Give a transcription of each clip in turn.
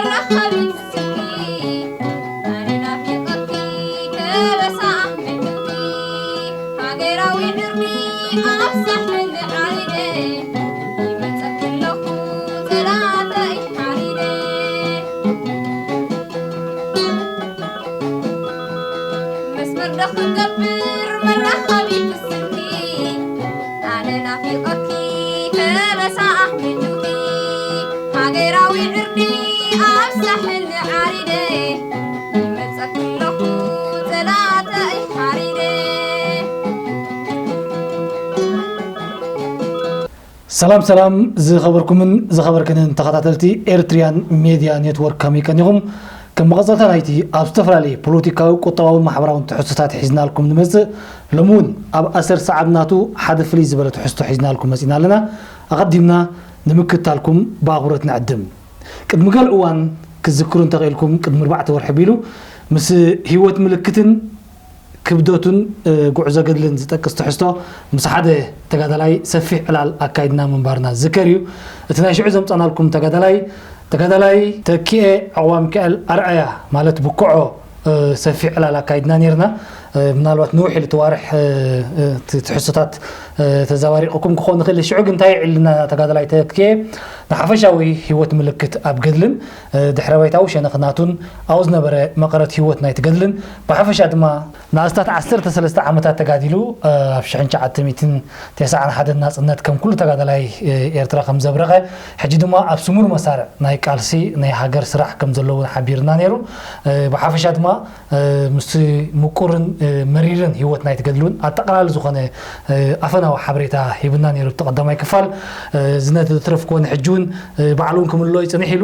ረኸቢት ስልኪ ኣነ ናፊቐኪ ከበሳ ኣሕመድቲ ሃገራዊ ዕርዲ ኣብ ሳሕል ዓሪደ ይመጸኪ ኣለኹ ጸላተይ ሓሪደ መስመር ዶ ክገብር መራኸቢት ስልኪ ኣነ ናፊቐኪ ከበሳ ኣሕመድቲ ሃገራዊ ዕርዲ ኣብ ሳሕል ዓሪደ ይመጸኪ ኣለኹ ጸላተይ ሓሪደ ሰላም ሰላም ዝኸበርኩምን ዝኸበርክንን ተኸታተልቲ ኤርትሪያን ሜድያ ኔትወርክ ከመይ ቀኒኹም? ከም መቐጸልታ ናይቲ ኣብ ዝተፈላለየ ፖለቲካዊ፣ ቁጠባዊ፣ ማሕበራውን ትሕዝቶታት ሒዝናልኩም ንመጽእ። ሎሚ እውን ኣብ ኣሰር ሰዓብ ናቱ ሓደ ፍልይ ዝበለ ትሕዝቶ ሒዝናልኩም መጺና ኣለና። ኣቐዲምና ንምክትታልኩም ብኣኽብሮት ንዕድም። ቅድሚ ገል እዋን ክትዝክሩ እንተኽኢልኩም ቅድሚ ኣርባዕተ ወርሒ ቢሉ ምስ ህይወት ምልክትን ክብደቱን ጉዕዞ ገድልን ዝጠቅስ ትሕዝቶ ምስ ሓደ ተጋዳላይ ሰፊሕ ዕላል ኣካይድና ምንባርና ዝዝከር እዩ። እቲ ናይ ሽዑ ዘምጻናልኩም ተጋዳላይ ተጋዳላይ ተኪኤ ዕቑባሚካኤል ኣርኣያ ማለት ብኩዖ ሰፊሕ ዕላል ኣካይድና ኔርና። ምናልባት ንውሕ ኢሉ እቲ ዋርሕ ትሕዝቶታት ተዘባሪቕኩም ክኾን ይኽእል። ሽዑ ግን እንታይ ይዕልና ተጋዳላይ ተኪኤ ንሓፈሻዊ ህይወት ምልክት ኣብ ገድልን ድሕረ ባይታዊ ሸነኽናቱን ኣብኡ ዝነበረ መቐረት ህይወት ናይቲ ገድልን ብሓፈሻ ድማ ንኣስታት ዓሰርተ ሰለስተ ዓመታት ተጋዲሉ ኣብ ሽሕን ትሽዓተ ሚእትን ተስዓን ሓደን ናጽነት ከም ኩሉ ተጋዳላይ ኤርትራ ከም ዘብረቐ ሕጂ ድማ ኣብ ስሙር መሳርዕ ናይ ቃልሲ ናይ ሃገር ስራሕ ከም ዘለውን ሓቢርና ነይሩ። ብሓፈሻ ድማ ምስቲ ምቁርን መሪርን ህይወት ናይቲ ገድሊ እውን ኣጠቓላሊ ዝኾነ ኣፈናዊ ሓበሬታ ሂብና ነይሩ ኣብቲ ቀዳማይ ክፋል። እዚ ነቲ ዘትረፍክዎ ንሕጂ እውን ባዕሉ እውን ክምልኦ ይጽንሕ ኢሉ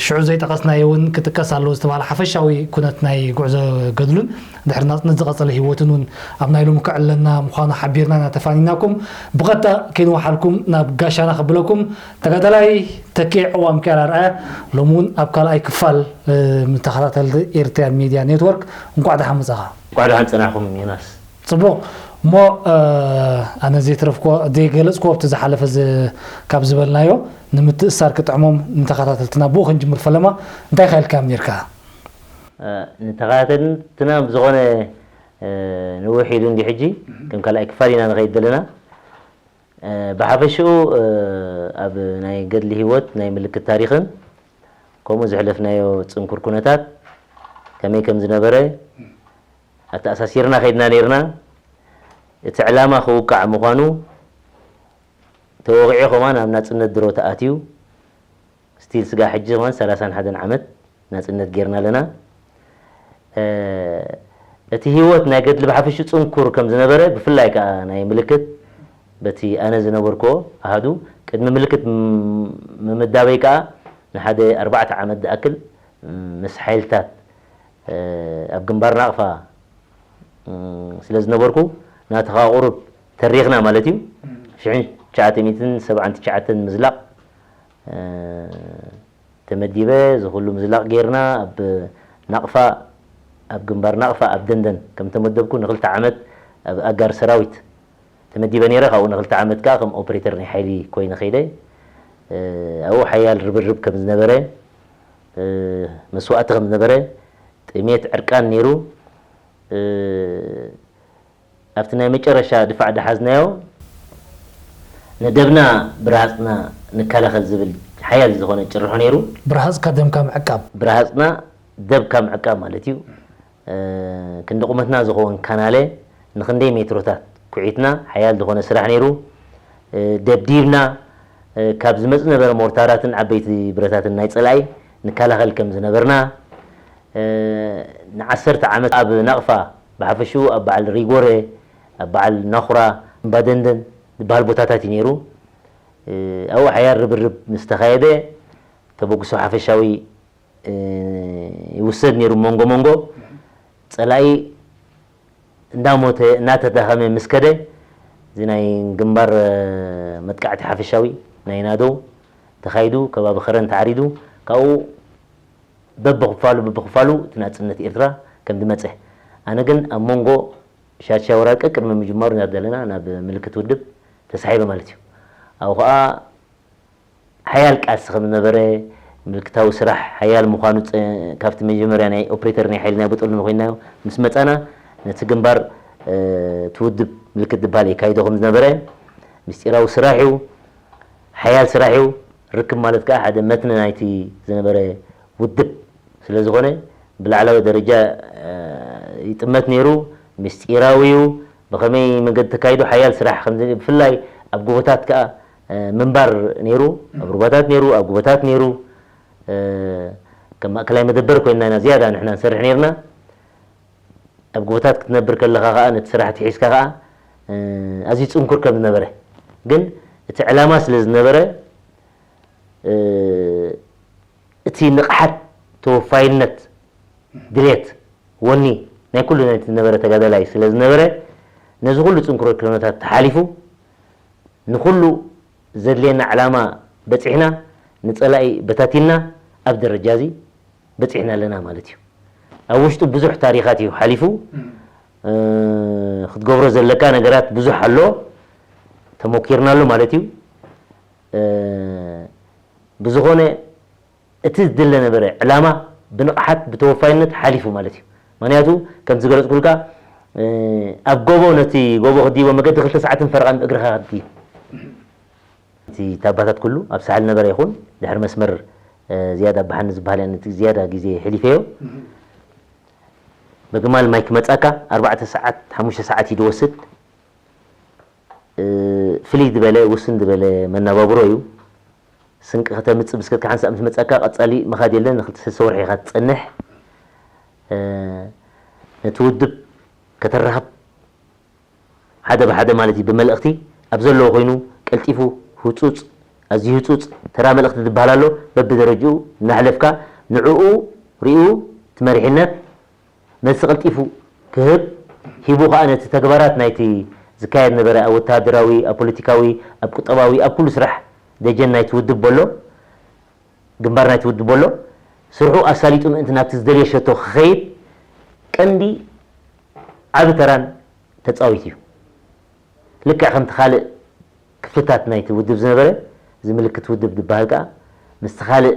ሽዑ ዘይጠቐስናዮ እውን ክጥቀስ ኣለዎ ዝተባህለ ሓፈሻዊ ኩነት ናይ ጉዕዞ ገድሉን ድሕሪ ናጽነት ዝቐጸለ ህይወትን እውን ኣብ ናይ ሎሚ ክዕለና ምዃኑ ሓቢርና ኢና ተፋኒናኩም። ብቐጥታ ከይንወሓልኩም ናብ ጋሻና ከብለኩም ተጋዳላይ ተኪኤ ዕቑባሚካኤል ኣርኣያ ሎሚ እውን ኣብ ካልኣይ ክፋል ምስ ተኸታተልቲ ኤርትርያን ሚድያ ኔትወርክ እንቋዕ ደሓን መጻኻ። እንቋዕ ደሓን ጸናሕኩም ዮናስ። ጽቡቕ እሞ ኣነ ዘይተረፍክዎ ዘይገለጽክዎ ኣብቲ ዝሓለፈ ካብ ዝበልናዮ ንምትእስሳር ክጥዕሞም ንተኸታተልትና ብኡ ክንጅምር ፈለማ እንታይ ኢኻ ኢልካዮም ኔርካ? ንተኸታተልትና ብዝኾነ ንውሕ ኢሉ እንዲ ሕጂ ከም ካልኣይ ክፋል ኢና ንኸይድ ዘለና። ብሓፈሽኡ ኣብ ናይ ገድሊ ህይወት ናይ ምልክት ታሪኽን ከምኡ ዘሕለፍናዮ ጽንኩር ኩነታት ከመይ ከም ዝነበረ ኣተኣሳሲርና ከይድና ነይርና። እቲ ዕላማ ክውቃዕ ምዃኑ ተወቒዑ ከማን ኣብ ናጽነት ድሮ ተኣትዩ። ስቲል ስጋዕ ሕጂ ከማን ሰላሳን ሓደን ዓመት ናጽነት ጌርና ኣለና። እቲ ህይወት ናይ ገድሊ ብሓፈሽኡ ጽንኩር ከም ዝነበረ ብፍላይ ከኣ ናይ ምልክት በቲ ኣነ ዝነበርክዎ ኣሃዱ ቅድሚ ምልክት ምምዳበይ ከኣ ንሓደ ኣርባዕተ ዓመት ዝኣክል ምስ ሓይልታት ኣብ ግንባር ናቕፋ ስለ ዝነበርኩ ናትኻ ቁሩብ ተሪኽና ማለት እዩ። ሽሕን ትሽዓተ ሚእትን ሰብዓን ትሽዓተን ምዝላቕ ተመዲበ እዚ ኩሉ ምዝላቕ ጌርና ኣብ ናቕፋ ኣብ ግንባር ናቕፋ ኣብ ደንደን ከም ተመደብኩ ንክልተ ዓመት ኣብ ኣጋር ሰራዊት ተመዲበ ነይረ። ካብኡ ንክልተ ዓመት ከኣ ከም ኦፕሬተር ናይ ሓይሊ ኮይነ ከይደ። ኣብኡ ሓያል ርብርብ ከም ዝነበረ መስዋእቲ ከም ዝነበረ ጥሜት ዕርቃን ነይሩ። ኣብቲ ናይ መጨረሻ ድፋዕ ድሓዝናዮ ንደብና ብረሃፅና ንከላኸል ዝብል ሓያል ዝኾነ ጭርሖ ነይሩ። ብረሃፅካ ደምካ ምዕቃብ። ብረሃፅና ደብካ ምዕቃብ ማለት እዩ። ክንዲ ቁመትና ዝኸውን ካናለ ንክንደይ ሜትሮታት ኩዒትና ሓያል ዝኾነ ስራሕ ነይሩ። ደብዲብና ካብ ዝመፅ ዝነበረ ሞርታራትን ዓበይቲ ብረታትን ናይ ፀላኢ ንከላኸል ከም ዝነበርና ንዓሰርተ ዓመት ኣብ ናቕፋ ብሓፈሽኡ ኣብ በዓል ሪጎረ ኣብ በዓል ናኹራ እምባደንደን ዝበሃል ቦታታት እዩ ነይሩ። ኣብኡ ሓያል ርብርብ ምስ ተኻየደ ተበግሶ ሓፈሻዊ ይውሰድ ነይሩ መንጎ መንጎ ፀላኢ እንዳሞተ እናተዳኸመ ምስ ከደ እዚ ናይ ግንባር መጥቃዕቲ ሓፈሻዊ ናይ ናደው ተኻይዱ ከባቢ ኸረን ተዓሪዱ ካብኡ በብኽፋሉ በብኽፋሉ እቲ ናፅነት ኤርትራ ከም ዝመፀ ኣነ ግን ኣብ መንጎ ሻድሻይ ወራር ቀቅድሚ ምጅማሩ ናብ ዘለና ናብ ምልክት ውድብ ተሳሒበ ማለት እዩ። ኣብኡ ከዓ ሓያል ቃልሲ ከም ዝነበረ ምልክታዊ ስራሕ ሓያል ምዃኑ ጸ-፣ ካብቲ መጀመርያ ናይ ኦፕሬተር ናይ ሓይሊ ናይ ቦጦሎኒ ኮይናዮ ምስ መጻና፣ ነቲ ግንባር፣ እ፣ እቲ ውድብ ምልክት ዝበሃል የካይዶ ከም ዝነበረ፣ ምስጢራዊ ስራሕ እዩ፣ ሓያል ስራሕ እዩ። ርክብ ማለት ከኣ ሓደ መትኒ ናይቲ ዝነበረ ውድብ ስለ ዝኾነ፣ ብላዕላዊ ደረጃ፣ እ፣ ይጥመት ነይሩ፣ ምስጢራዊ እዩ። ብኸመይ መንገዲ ተካይዱ ሓያል ስራሕ ከም ዝ-፣ ብፍላይ ኣብ ጎቦታት ከኣ፣ እ፣ ምንባር ነይሩ፣ ኣብ ሩባታት ነይሩ፣ ኣብ ጎቦታት ነይሩ። እ፣ ከም ማእከላይ መደበር ኮይንና ኢና ዝያዳ ንሕና ንሰርሕ ነይርና። ኣብ ጎቦታት ክትነብር ከለኻ ከኣ ነቲ ስራሕ ትሒዝካ ከኣ፣ እ፣ ኣዝዩ ጽንኩር ከም ዝነበረ፣ ግን እቲ ዕላማ ስለ ዝነበረ፣ እ፣ እቲ ንቕሓት፣ ተወፋይነት፣ ድሌት፣ ወኒ ናይ ኩሉ ናይቲ ዝነበረ ተጋዳላይ ስለ ዝነበረ፣ ነዚ ኩሉ ጽንኩር ኩነታት ተሓሊፉ፣ ንኹሉ ዘድልየና ዕላማ በጺሕና፣ ንጸላኢ በታቲንና፣ ኣብ ደረጃ እዚ በጺሕና ኣለና ማለት እዩ። ኣብ ውሽጡ ብዙሕ ታሪኻት እዩ ሓሊፉ። እ፣ ክትገብሮ ዘለካ ነገራት ብዙሕ ኣሎ። ተሞኪርናሉ ማለት እዩ። እ፣ ብዝኾነ እቲ ዝድለ ነበረ ዕላማ ብንቕሓት ብተወፋይነት ሓሊፉ ማለት እዩ። ምኽንያቱ ከም ዝገለጽኩልካ፣ እ፣ ኣብ ጎቦ ነቲ ጎቦ ክድይቦ መገዲ ክልተ ሰዓትን ፈረቓን ብእግርኻ ክትድይብ። እቲ ታባታት ኩሉ ኣብ ሳሕል ነበረ ይኹን ድሕሪ መስመር፣ እ፣ ዝያዳ ባሕኒ ዝበሃል እያ ነቲ ዝያዳ ግዜ ሕሊፈዮ። በግማል ማይ ክመጻካ ኣርባዕተ ሰዓት፣ ሓሙሽተ ሰዓት እዩ ዝወስድ። እ፣ ፍልይ ዝበለ፣ ውስን ዝበለ መነባብሮ እዩ። ስንቂ ከተምጽእ ብስክልካ ሓንሳእ ምስ መጻካ ቀጻሊ ምኻድ የለን፣ ንክልተ ሰለስተ ወርሒ ኢኻ ትጸንሕ። እ፣ ነቲ ውድብ ከተራኽብ ሓደ ብሓደ ማለት እዩ፣ ብመልእኽቲ ኣብ ዘለዎ ኮይኑ ቀልጢፉ ህጹጽ፣ ኣዝዩ ህጹጽ ተራ መልእኽቲ ዝበሃል ኣሎ፣ በብደረጅኡ እናሕለፍካ ንዕኡ ሪኡ እቲ መሪሕነት መልሲ ቀልጢፉ ክህብ፣ ሂቡ ከኣ ነቲ ተግባራት ናይቲ ዝካየድ ነበረ ኣብ ወተሃደራዊ፣ ኣብ ፖለቲካዊ፣ ኣብ ቁጠባዊ፣ ኣብ ኩሉ ስራሕ ደጀን ናይቲ ውድብ በሎ፣ ግንባር ናይቲ ውድብ በሎ፣ ስርሑ ኣሳሊጡ ምእንቲ ናብቲ ዝደልዮ ሸቶ ክኸይድ ቀንዲ ዓቢ ተራን ተጻዊቱ እዩ። ልክዕ ከምቲ ካልእ ክፍልታት ናይቲ ውድብ ዝነበረ፣ እዚ ምልክት ውድብ ዝበሃል ከኣ ምስቲ ካልእ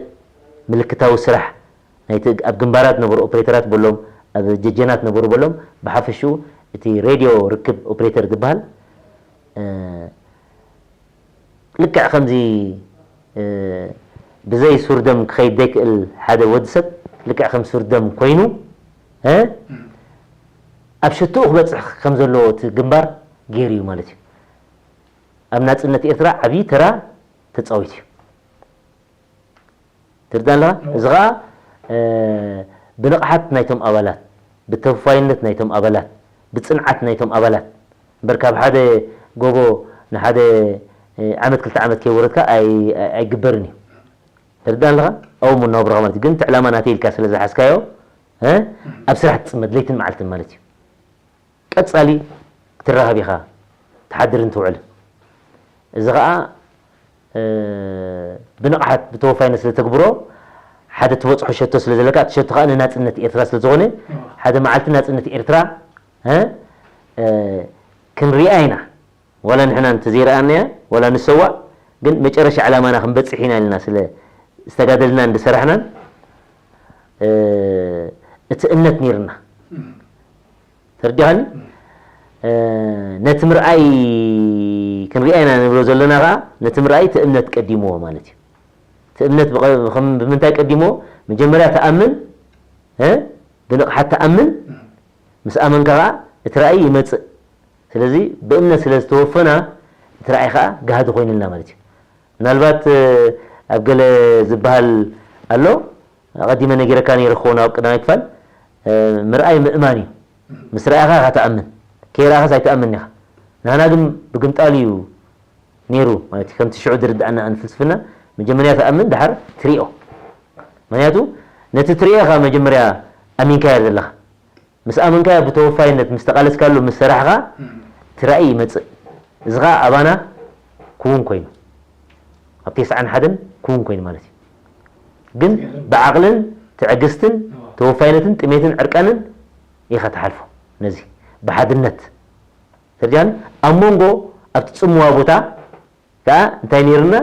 ምልክታዊ ስራሕ ናይቲ ኣብ ግንባራት ነበሩ ኦፕሬተራት በሎም፣ ኣብ ጀጀናት ነበሩ በሎም፣ ብሓፈሽኡ እቲ ሬድዮ ርክብ ኦፕሬተር ዝበሃል፣ እ፣ ልክዕ ከምዚ፣ እ፣ ብዘይ ሱር ደም ክኸይድ ዘይክእል ሓደ ወዲ ሰብ፣ ልክዕ ከም ሱር ደም ኮይኑ፣ እ፣ ኣብ ሸትኡ ክበጽሕ ከም ዘለዎ እቲ ግንባር ገይሩ እዩ ማለት እዩ። ኣብ ናጽነት ኤርትራ ዓብዪ ተራ ተጻዊቱ እዩ። ትርዳእ ኣለኻ? እዎ። እዚ ኸኣ፣ እ፣ ብንቕሓት ናይቶም ኣባላት፣ ብተወፋይነት ናይቶም ኣባላት፣ ብጽንዓት ናይቶም ኣባላት እምበር፣ ካብ ሓደ ጎቦ ንሓደ፣ እ፣ ዓመት ክልተ ዓመት ከይወረድካ ኣይ-፣ ኣይ-፣ ኣይግበርን እዩ። ትርዳእ ኣለኻ? ኣብኡ መናብሮኻ ማለት እዩ። ግን እቲ ዕላማ ናተይ ኢልካ ስለ ዝሓዝካዮ፣ እ፣ ኣብ ስራሕ ትጽመድ ለይትን መዓልትን ማለት እዩ። ቀጻሊ ክትራኸብ ኢኻ፣ ትሓድርን ትውዕልን። እዚ ኸኣ፣ እ፣ ብንቕሓት፣ ብተወፋይነት ስለ ተግብሮ፣ ሓደ ትበጽሖ ሸቶ ስለ ዘለካ፣ እቲ ሸቶ ኸኣ ንናጽነት ኤርትራ ስለ ዝኾነ፣ እዋ። ሓደ መዓልቲ ናጽነት ኤርትራ፣ እ፣ እ፣ ክንሪኣ ኢና። ዋላ ንሕና እንተዘይረኣናያ፣ ዋላ ንሰዋእ፣ ግን መጨረሻ ዕላማና ክንበጽሕ ኢና ኢልና ስለ ዝተጋደልናን ዝሰራሕናን፣ እ፣ እቲ እምነት ነይርና። እም። ተረዲኻኒ? እም። እ፣ ነቲ ምርኣይ ክንሪኣ ኢና ንብሎ ዘለና ኸኣ፣ ነቲ ምርኣይ እቲ እምነት ቀዲምዎ ማለት እዩ። እቲ እምነት ብቐ-፣ ብኸም-፣ ብምንታይ ቀዲምዎ? መጀመርያ ትኣምን፣ እ፣ ብንቕሓት ትኣምን፣ እም። ምስ ኣመንካ ኸኣ እቲ ራእይ ይመጽእ። ስለዚ ብእምነት ስለ ዝተወፈና እቲ ራእይ ኸኣ ጋህዲ ኮይኑልና ማለት እዩ። ምናልባት፣ እ፣ ኣብ ገለ ዝበሃል ኣሎ፣ ኣቐዲመ ነጊረካ ነይረ ክኸውን ኣብ ቀዳማይ ክፋል፣ እ፣ ምርኣይ ምእማን እዩ። ምስ ረኣኻ ኢኻ ትኣምን፣ ከይረኣኻስ ኣይትኣምን ኢኻ። ንሕና ግን ብግምጣሉ እዩ ነይሩ ማለት እዩ። ከምቲ ሽዑ ዝርድኣና ኣነ ፍልስፍና፣ መጀመርያ ትኣምን፣ ደሓር ትሪኦ። ምኽንያቱ ነቲ ትሪኦ ኢኻ መጀመርያ ኣሚንካዮ ዘለኻ። ምስ ኣመንካዮ ብተወፋይነት ምስ ተቓለስካሉ ምስ ሰራሕኻ እም። እቲ ራእይ ይመጽእ። እዚ ኸኣ ኣባና ክውን ኮይኑ፣ ኣብ ተስዓን ሓደን ክውን ኮይኑ ማለት እዩ። ግን ዝገርም። ብዓቕልን ትዕግስትን እዋ። ተወፋይነትን ጥሜትን ዕርቃንን ኢኻ ትሓልፎ። ነዚ ብሓድነት ተርጃን ኣብ መንጎ ኣብቲ ጽምዋ ቦታ ከኣ እንታይ ነይርና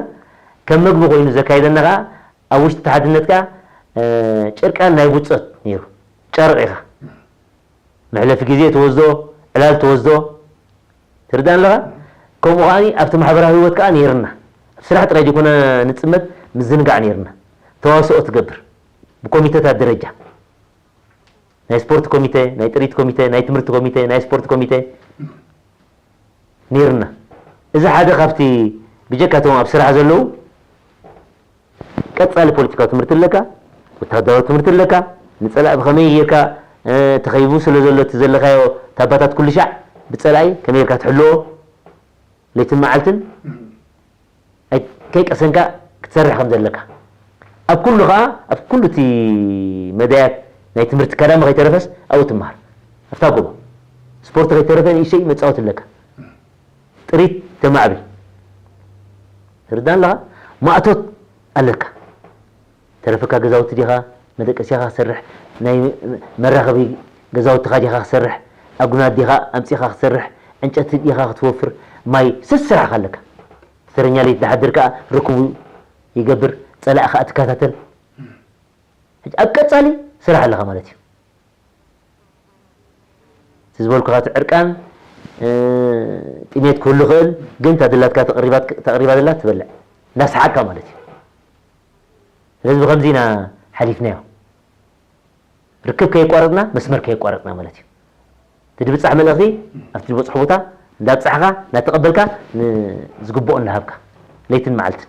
ከም መግቢ ኮይኑ ዘካይደና ከኣ ኣብ ውሽጢ እቲ ሓድነት ከኣ እ፣ ጭርቃን ናይ ብጾት ነይሩ። ጨርቕ ኢኻ። መሕለፊ ግዜ ትወስዶ፣ ዕላል ትወስዶ። ትርዳእ ኣለኻ? ከምኡ ከኣ ኣብቲ ማሕበራዊ ህይወት ከኣ ነይርና። ኣብ ስራሕ ጥራይ ዘይኮነ ንጽመድ፣ ምዝንጋዕ ነይርና። ተዋስኦ ትገብር። ብኮሚተታት ደረጃ። ናይ ስፖርት ኮሚተ፣ ናይ ጥሪት ኮሚተ፣ ናይ ትምህርቲ ኮሚተ፣ ናይ ስፖርት ኮሚተ ነይርና። እዚ ሓደ ካብቲ ብጀካ እቶም ኣብ ስራሕ ዘለዉ ቀጻሊ ፖለቲካዊ ትምህርቲ ኣለካ፣ ወተሃደራዊ ትምህርቲ ኣለካ፣ ንጸላኢ ብኸመይ ጌርካ፣ እ፣ ተኸይቡ ስለ ዘሎ እቲ ዘለኻዮ ታባታት ኩሉ ሻዕ ብጸላኢ ከመይ ጌርካ ትሕልዎ፣ ለይትን መዓልትን ኣይ-፣ ከይቀሰንካ ክትሰርሕ ከም ዘለካ። ኣብ ኩሉ ኸኣ፣ ኣብ ኩሉ እቲ መዳያት ናይ ትምህርቲ ካዳሚ ከይተረፈስ ኣብኡ ትመሃር። ኣብታ ጎቦ። ስፖርት ከይተረፈ ንእሽተይ መጻወቲ ኣለካ። ጥሪት ተማዕብል። ትርዳእ ኣለኻ? ማእቶት ኣለካ። ተረፈካ ገዛውቲ ዲኻ መደቀሲኻ ክሰርሕ፣ ናይ መራኸቢ ገዛውትኻ ዲኻ ክሰርሕ፣ ኣጉናድ ዲኻ ኣምጺኻ ክሰርሕ፣ ዕንጨቲ ዲኻ ክትወፍር፣ ማይ ስስ ስራሕካ ኣለካ። ተረኛ ለይቲ ዝሓድር ከኣ ርክቡ ይገብር፣ ጸላኢ ከኣ ትከታተል። ሕጂ ኣብ ቀጻሊ ስራሕ ኣለኻ ማለት እዩ። እቲ ዝበልኩኻ እቲ ዕርቃን፣ እ፣ ጥሜት ክህሉ ይኽእል፣ ግን እታ ድላትካ ተቕሪባት-፣ ተቕሪባ ዘላ ትበልዕ። እንዳሰሓቅካ ማለት እዩ። ስለዚ ብኸምዚ ኢና ሓሊፍናዮ። ርክብ ከየቋረጽና፣ መስመር ከየቋረጽና ማለት እዩ። እቲ ድብጻሕ መልእኽቲ ኣብቲ ዝበጽሖ ቦታ እንዳብጻሕካ፣ እንዳተቐበልካ፣ ንዝግብኦ እንዳሃብካ፣ ለይትን መዓልትን።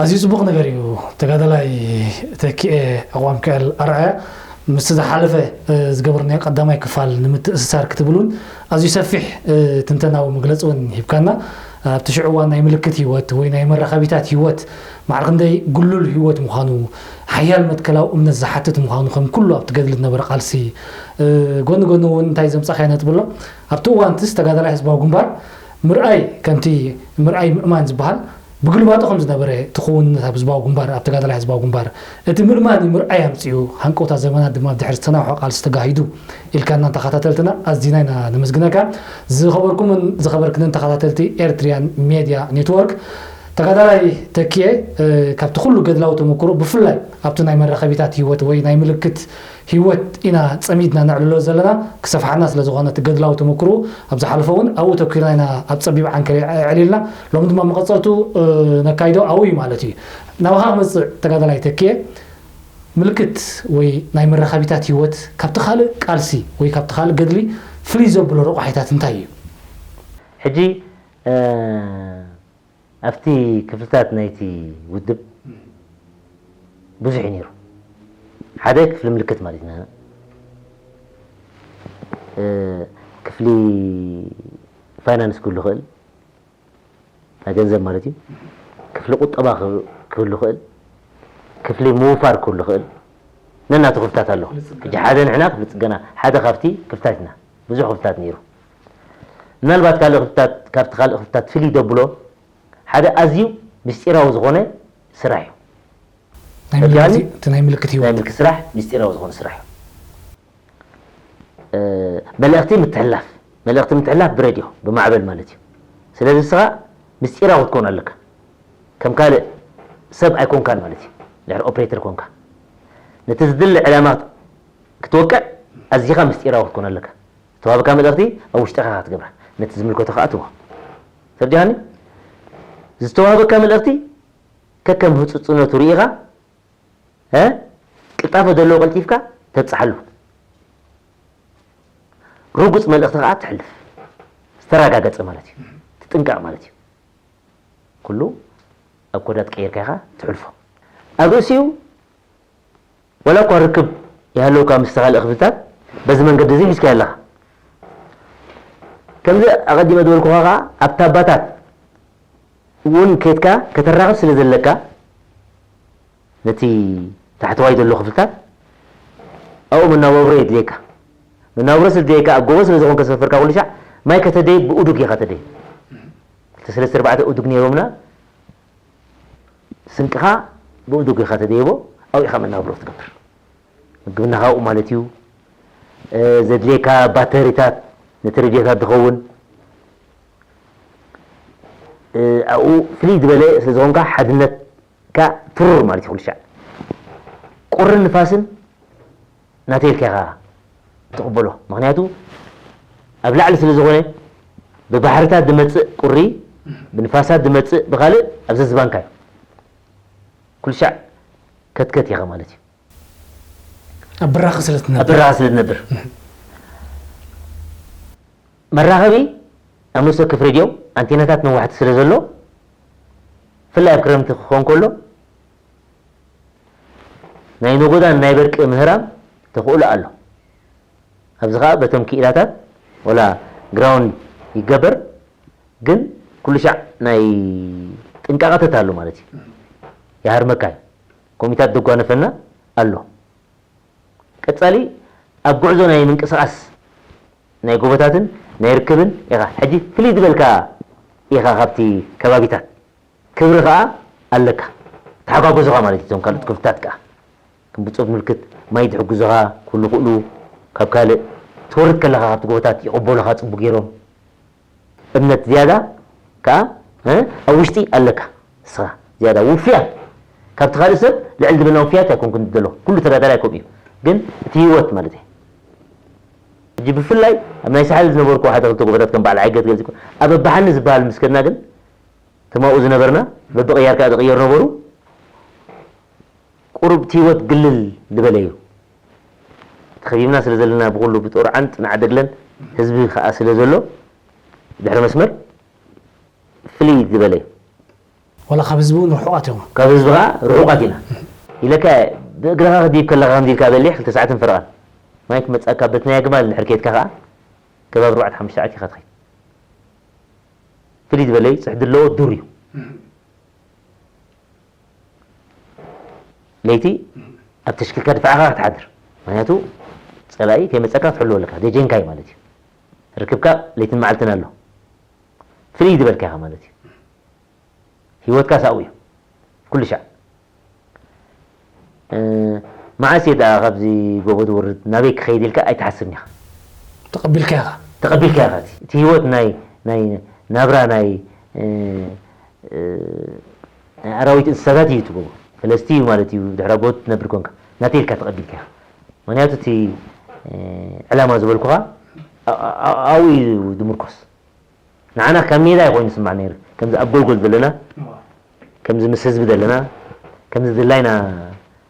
ኣዝዩ ጽቡቕ ነገር እዩ። ተጋዳላይ ተኪኤ ኣቕዋም ክኣል ኣርኣያ፣ ምስቲ ዝሓለፈ፣ እ፣ ዝገበርናዮ ቀዳማይ ክፋል ንምትእስሳር ክትብል እውን ኣዝዩ ሰፊሕ፣ እ፣ ትንተናዊ መግለጺ እውን ሂብካና። ኣብቲ ሽዑ እዋን ናይ ምልክት ህይወት ወይ ናይ መራኸቢታት ህይወት ማዕረ ክንደይ ግሉል ህይወት ምዃኑ፣ ሓያል መትከላዊ እምነት ዝሓትት ምዃኑ፣ ከም ኩሉ ኣብቲ ገድሊ ዝነበረ ቃልሲ፣ እ፣ ጎኒ ጎኒ እውን እንታይ ዘምጻእካዮ ነጥቢ ኣሎ? ኣብቲ እዋን ትስ ተጋዳላይ ህዝባዊ ግንባር ምርኣይ ከምቲ ምርኣይ ምእማን ዝበሃል ብግልባጡ ከም ዝነበረ እቲ ክውንነት ኣብ ህዝባዊ ግንባር፣ ኣብ ተጋዳላይ ህዝባዊ ግንባር እቲ ምእማን እዩ ምርኣይ ኣምጺኡ። ሃንቀውታ ዘመናት ድማ ብድሕሪ ዝተናውሐ ቃልሲ ተጋሂዱ ኢልካና ተኸታተልትና ኣዚና ኢና ነመስግነካ። ዝኸበርኩምን ዝኸበርክንን ተኸታተልቲ ኤርትሪያን ሜድያ ኔትወርክ፣ ተጋዳላይ ተኪኤ፣ እ፣ ካብቲ ኩሉ ገድላዊ ተመክሮ ብፍላይ ኣብቲ ናይ መራኸቢታት ህይወት ወይ ናይ ምልክት ህይወት ኢና ጸሚድና ነዕልሎ ዘለና። ክሰፍሓና ስለ ዝኾነ እቲ ገድላዊ ተመክሮ ኣብ ዝሓለፈ እውን ኣብኡ ተኪርና ኢና ኣብ ጸቢብ ዓንከር ኣዕሊልና። ሎሚ ድማ መቐጸልቱ፣ እ፣ ነካይዶ ኣብኡ እዩ ማለት እዩ። ናባኻ ክመጽእ ተጋዳላይ ተኪኤ፣ ምልክት ወይ ናይ መራኸቢታት ህይወት ካብቲ ካልእ ቃልሲ ወይ ካብቲ ካልእ ገድሊ ፍልይ ዘብሎ ረቋሒታት እንታይ እዩ? ሕጂ፣ እ፣ ኣብቲ ክፍልታት ናይቲ ውድብ ብዙሕ እዩ ነይሩ። ሓደ ክፍሊ ምልክት ማለት ኢና። እ፣ ክፍሊ ፋይናንስ ክህሉ ይኽእል፣ ናይ ገንዘብ ማለት እዩ። ክፍሊ ቁጠባ ክህ-፣ ክህሉ ይኽእል፣ ክፍሊ ምውፋር ክህሉ ይኽእል። ነናቱ ክፍልታት ኣለዎ። ክፍሊ ጽገና። ሕጂ ሓደ ንሕና ክፍሊ ጽገና፣ ሓደ ካብቲ ክፍልታት ኢና። ብዙሕ ክፍልታት ነይሩ። ምናልባት ካልእ ክፍልታት፣ ካብቲ ካልእ ክፍልታት ፍልይ ደብሎ ሓደ ኣዝዩ ምስጢራዊ ዝኾነ ስራሕ እዩ። ናይ ፈጃኒ ምልክት፣ እቲ ናይ ምልክት ናይ ህይወት። ምልክት ስራሕ ምስጢራዊ ዝኾነ ስራሕ እዩ። እ፣ መልእኽቲ ምትሕልላፍ፣ መልእኽቲ ምትሕልላፍ ብሬድዮ፣ ብማዕበል ማለት እዩ። ስለዚ ንስኻ ምስጢራዊ ክትኮን ኣለካ። ከም ካልእ ሰብ ኣይኮንካን ማለት እዩ። ድሕሪ ኦፕሬተር ኮንካ። ነቲ ዝድለ ዕላማ ክትወቅዕ ኣዚኻ ምስጢራዊ ክትኮን ኣለካ። ዝተዋህበካ መልእኽቲ ኣብ ውሽጥኻ ኢኻ ክትገብራ። ነቲ ዝምልከቶ ከኣ ትቦ። ተርዲኻኒ? ዝተዋህበካ መልእኽቲ ከከም ህጹጽነቱ ርኢኻ፣ እ፣ ቅልጣፈ ዘለዎ ቀልጢፍካ ተብጽሓሉ። ርጉጽ መልእኽቲ ከኣ ትሕልፍ። ዝተረጋገጸ ማለት እዩ። ትጥንቀቕ ማለት እዩ። ኩሉ ኣብ ኮዳት ቀይርካ ኢኻ ትሕልፎ። ኣብ ርእሲኡ፣ ዋላ እኳ ርክብ ይሃለውካ ምስቲ ካልእ ክፍልታት፣ በዚ መንገዲ እዚ ሒዝካዮ ኣለኻ። ከምዚ ኣቐዲመ ዝበልኩኻ ከኣ፣ ኣብታ ኣባታት እውን ኬድካ ከተራኽብ ስለ ዘለካ፣ ነቲ ታሕተዋይ ዘሎ ክፍልታት ኣብኡ መናባብሮ የድልየካ። መናባብሮ ስለ ድልየካ፣ ኣብ ጎቦ ስለ ዝኾንካ ዝሰፈርካ ኩሉ ሻዕ፣ ማይ ከተደይ ብኡዱግ ኢኻ ተደይ። ክልተ ሰለስተ ኣርባዕተ ኡዱግ ነይሮምና። ስንቅኻ ብኡዱግ ኢኻ ተደይቦ፣ ኣብኡ ኢኻ መናባብሮ ትገብር። ምግብና ካብኡ ማለት እዩ። እ፣ ዘድልየካ ባተሪታት፣ ነቲ ሬድዮታት ዝኸውን፣ እ፣ ኣብኡ ፍልይ ዝበለ ስለ ዝኾንካ ሓድነት ከኣ ትሩር ማለት እዩ። ኩሉ ሻዕ ቁርን ንፋስን ናተይ ኢልካ ኢኻ ትቕበሎ። ምኽንያቱ ኣብ ላዕሊ ስለ ዝኾነ ብባሕርታት ዝመጽእ ቁሪ፣ ብንፋሳት ዝመጽእ ብኻልእ ኣብ ዘዝባንካ እዩ። ኩሉ ሻዕ ከትከት ኢኻ ማለት እዩ። ኣብ ብራኸ ስለ ኣብ ትነብር ብራኸ ስለ ትነብር። መራኸቢ ኣብ ነፍሲ ወከፍ ሬድዮ ኣንቴናታት ነዋሕቲ ስለ ዘሎ፣ ብፍላይ ኣብ ክረምቲ ክኾን ከሎ ናይ ነጎዳን ናይ በርቂ ምህራም ተኽእሎ ኣሎ። ኣብዚ ኸኣ በቶም ክኢላታት ወላ ግራውንድ ይገበር፣ ግን ኩሉ ሻዕ ናይ ጥንቃቐ ተታሉ ማለት እዩ። ይሃርመካ እዩ። ኮሚታት ደጓነፈና ኣሎ። ቀጻሊ ኣብ ጉዕዞ ናይ ምንቅስቓስ ናይ ጎቦታትን ናይ ርክብን ኢኻ ሕጂ ፍልይ ዝበልካ ኢኻ ካብቲ ከባቢታት። ክብሪ ኸኣ ኣለካ። ተሓጓጉዙኻ ማለት እዩ። እቶም ካልኦት ክፍልታት ከኣ ከም ብጾት ምልክት ማይ ዝሕግዙኻ ኩሉ ክእሉ ካብ ካልእ ትወርድ ከለኻ ካብቲ ጎቦታት ይቕበሉኻ ጽቡቕ ገይሮም። እምነት ዝያዳ ከኣ እ፣ ኣብ ውሽጢ ኣለካ። ንስኻ ዝያዳ ውፍያት ካብቲ ካልእ ሰብ ልዕል ዝበልና ውፍያት ኣይኮንኩን ዘሎ። ኩሉ ተጋዳላይ ከምኡ እዩ። ግን እቲ ህይወት ማለት እዩ። ሕጂ ብፍላይ ኣብ ናይ ሳሕል ዝነበርኩ ሓደ ክልተ ጎቦታት ከም በዓል ዓይገት ገሊጽ ኣብ ኣባሓኒ ዝበሃል ምስ ከድና ግን ተማኡ ዝነበርና በብቕያር ከኣ ዝቕየሩ ነበሩ። ቁሩብ እቲ ህይወት ግልል ዝበለ እዩ። ተኸቢብና ስለ ዘለና ብኹሉ ብጦርዓን ጽናዕ ደግለን ህዝቢ ከኣ ስለ ዘሎ ድሕሪ መስመር ፍልይ ዝበለ እዩ። ወላ ካብ ህዝቢ እውን ርሑቓት እዮም። ካብ ህዝቢ ከኣ ርሑቓት ኢና። ኢለካ ብእግርኻ ክትድይብ ከለኻ ከምዚ ኢልካ በሊሕ ክልተ ሰዓትን ፈረቓን ማይ ክመጽኣካ በቲ ናይ ኣግማል እንድሕር ከይድካ ከኣ ከባቢ ኣርባዕተ ሓሙሽተ ሰዓት ኢኻ ትኸይድ። ፍልይ ዝበለ እዩ። ጽሕዲ ኣለዎ፣ ዱር እዩ። ለይቲ ኣብ ተሽኪልካ ድፋዕኻ ክትሓድር። ምኽንያቱ ጸላኢ ከይመጸካ ክትሕልዎ ኣለካ። ደጀንካ እዩ ማለት እዩ። ርክብካ ለይትን መዓልትን ኣሎ። ፍልይ ዝበልካ ኢኻ ማለት እዩ። ህይወትካ ሳኡ እዩ። ኩሉ ሻዕ። እ፣ መዓስ እየ ደኣ ካብዚ ጎቦ ዝወርድ፣ ናበይ ክኸይድ ኢልካ ኣይትሓስብን ኢኻ። ተቐቢልካ ኢኻ። ተቐቢልካ ኢኻ። እቲ፣ እቲ ህይወት ናይ፣ ናይ ናብራ ናይ፣ እ፣ እ፣ ናይ ኣራዊት እንስሳታት እዩ እቲ ጎቦ። ፈለስቲ እዩ ማለት እዩ፣ ድሕሪ ጎቦ ትነብር ኮንካ። ናተይ ኢልካ ተቐቢልካ ኢኻ። ምኽንያቱ እቲ፣ እ፣ ዕላማ ዝበልኩኻ፣ ኣ-፣ ኣ-፣ ኣ-፣ ኣብኡ እዩ ዝምርኮስ። ንዓና ካብ ሜዳ እዩ ኮይኑ ዝስማዕ ነይሩ። ከምዚ ኣብ ጎልጎል ዘለና፣ ከምዚ ምስ ህዝቢ ዘለና፣ ከምዚ ድላይና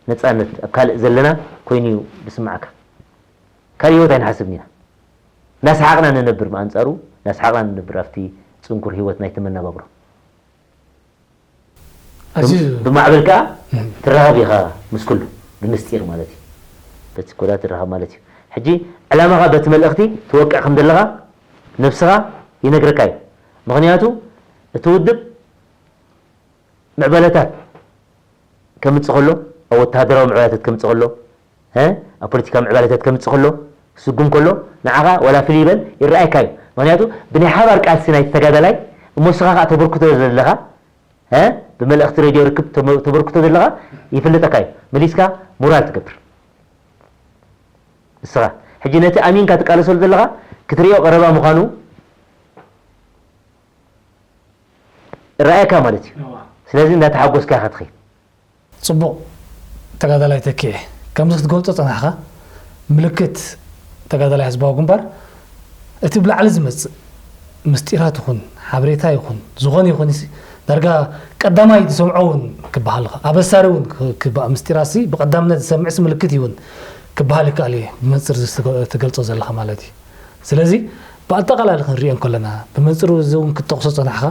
ነጻነት ኣብ ካልእ ዘለና ኮይኑ እዩ ዝስማዓካ። ካልእ ህይወት ኣይንሓስብን ኢና። እንዳሰሓቕና ንነብር፣ ብኣንጻሩ እንዳሰሓቕና ንነብር ኣብቲ ጽንኩር ህይወት ናይቲ መነባብሮ። ኣዝዩ ብማዕበል ከኣ ትራኸብ ኢኻ ምስ ኩሉ ብምስጢር ማለት እዩ። በቲ ኮዳ ትራኸብ ማለት እዩ። ሕጂ ዕላማኻ በቲ መልእኽቲ ትወቅዕ ከም ዘለኻ ነብስኻ ይነግረካ እዩ። ምኽንያቱ እቲ ውድብ ምዕባለታት ከምጽእ ከሎ፣ ኣብ ወተሃደራዊ ምዕባለታት ከምጽእ ከሎ፣ እ፣ ኣብ ፖለቲካዊ ምዕባለታት ከምጽእ ከሎ፣ ክስጉም ከሎ፣ ንዓኻ ዋላ ፍልይ ይበል ይረኣየካ እዩ። ምኽንያቱ ብናይ ሓባር ቃልሲ ናይቲ ተጋዳላይ እሞ ንስኻ ከኣ ተበርክቶ ዘለኻ፣ እ፣ ብመልእኽቲ ሬድዮ ርክብ ተመ-፣ ተበርክቶ ዘለኻ ይፍለጠካ እዩ። መሊስካ ሞራል ትገብር። ንስኻ ሕጂ ነቲ ኣሚንካ ትቃለሰሉ ዘለኻ ክትሪኦ ቀረባ ምዃኑ ረኣየካ ማለት እዩ። ስለዚ እንዳተሓጎስካ ኢኻ ትኸይድ። ጽቡቕ ተጋዳላይ ተኪኤ፣ ከምዚ ክትገልጾ ጸናሕካ፣ ምልክት ተጋዳላይ ህዝባዊ ግንባር እቲ ብላዕሊ ዝመጽእ ምስጢራት ይኹን ሓበሬታ ይኹን ዝኾነ ይኹን ሲ ዳርጋ ቀዳማይ ዝሰምዖ እውን ክበሃል ይኽእል፣ ኣበሳሪ እውን ክ- ክበ- ምስጢራት ሲ ብቐዳምነት ዝሰምዕስ ምልክት እዩ እውን ክበሃል ይከኣል እዩ። ብመንጽር እዚ ትገ- ትገልጾ ዘለኻ ማለት እዩ። ስለዚ ብኣጠቓላሊ ክንሪኦ እንከለና ብመንጽሩ እዚ እውን ክትጠቕሶ ጸናሕካ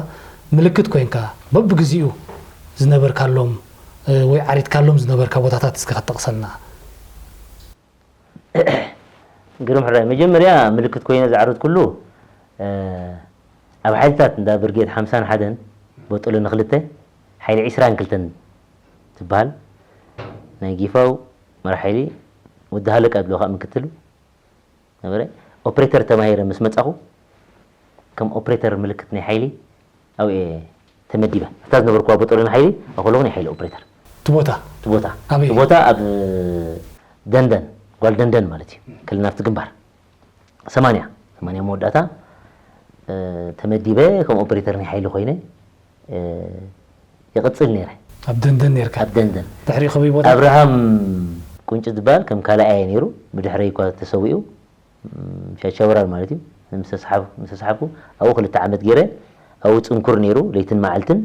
ምልክት ኮይንካ በብግዚኡ ዝነበርካሎም እ፣ ወይ ዓሪድካሎም ዝነበርካ ቦታታት እስከ ክትጠቕሰልና። ግርም ሕራይ፣ መጀመርያ ምልክት ኮይነ ዝዓረድኩሉ፣ እ፣ ኣብ ሓይልታት እንዳ ብርጌድ ሓምሳን ሓደን ቦጦሎ ንክልተ ሓይሊ ዒስራን ክልተን ትበሃል ናይ ጊፋው መራሕ ሓይሊ ወዲ ሃለቃ ድሎ ከዓ ምክትሉ ነበረ። ኦፕሬተር ተማሂረ ምስ መጻኹ ከም ኦፕሬተር ምልክት ናይ ሓይሊ ኣብኡ እየ ተመዲበ። እታ ዝነበርኩዋ ቦጦሎ ናይ ሓይሊ ኣብ ከለኹ ናይ ሓይሊ ኦፕሬተር። እቲ ቦታ እቲ ቦታ ኣበይ? እቲ ቦታ ኣብ ደንደን፣ ጓል ደንደን ማለት እዩ። ክልል ናብቲ ግንባር ሰማንያ፣ ሰማንያ መወዳእታ፣ እ፣ ተመዲበ ከም ኦፕሬተር ናይ ሓይሊ ኮይነ፣ እ፣ ይቕጽል ነይረ። ኣብ ደንደን ነርካ። ኣብ ደንደን ድሕሪ ከበይ ቦታ? ኣብርሃም ቁንጭ ዝበሃል ከም ካልኣይ ነይሩ። ብድሕረይ እኳ ተሰዊኡ። ሻቻ ወራር ማለት እዩ። ምስተሰሓብኩ ኣብኡ ክልተ ዓመት ገይረ። ኣብኡ ፅንኩር ነይሩ። ለይትን መዓልትን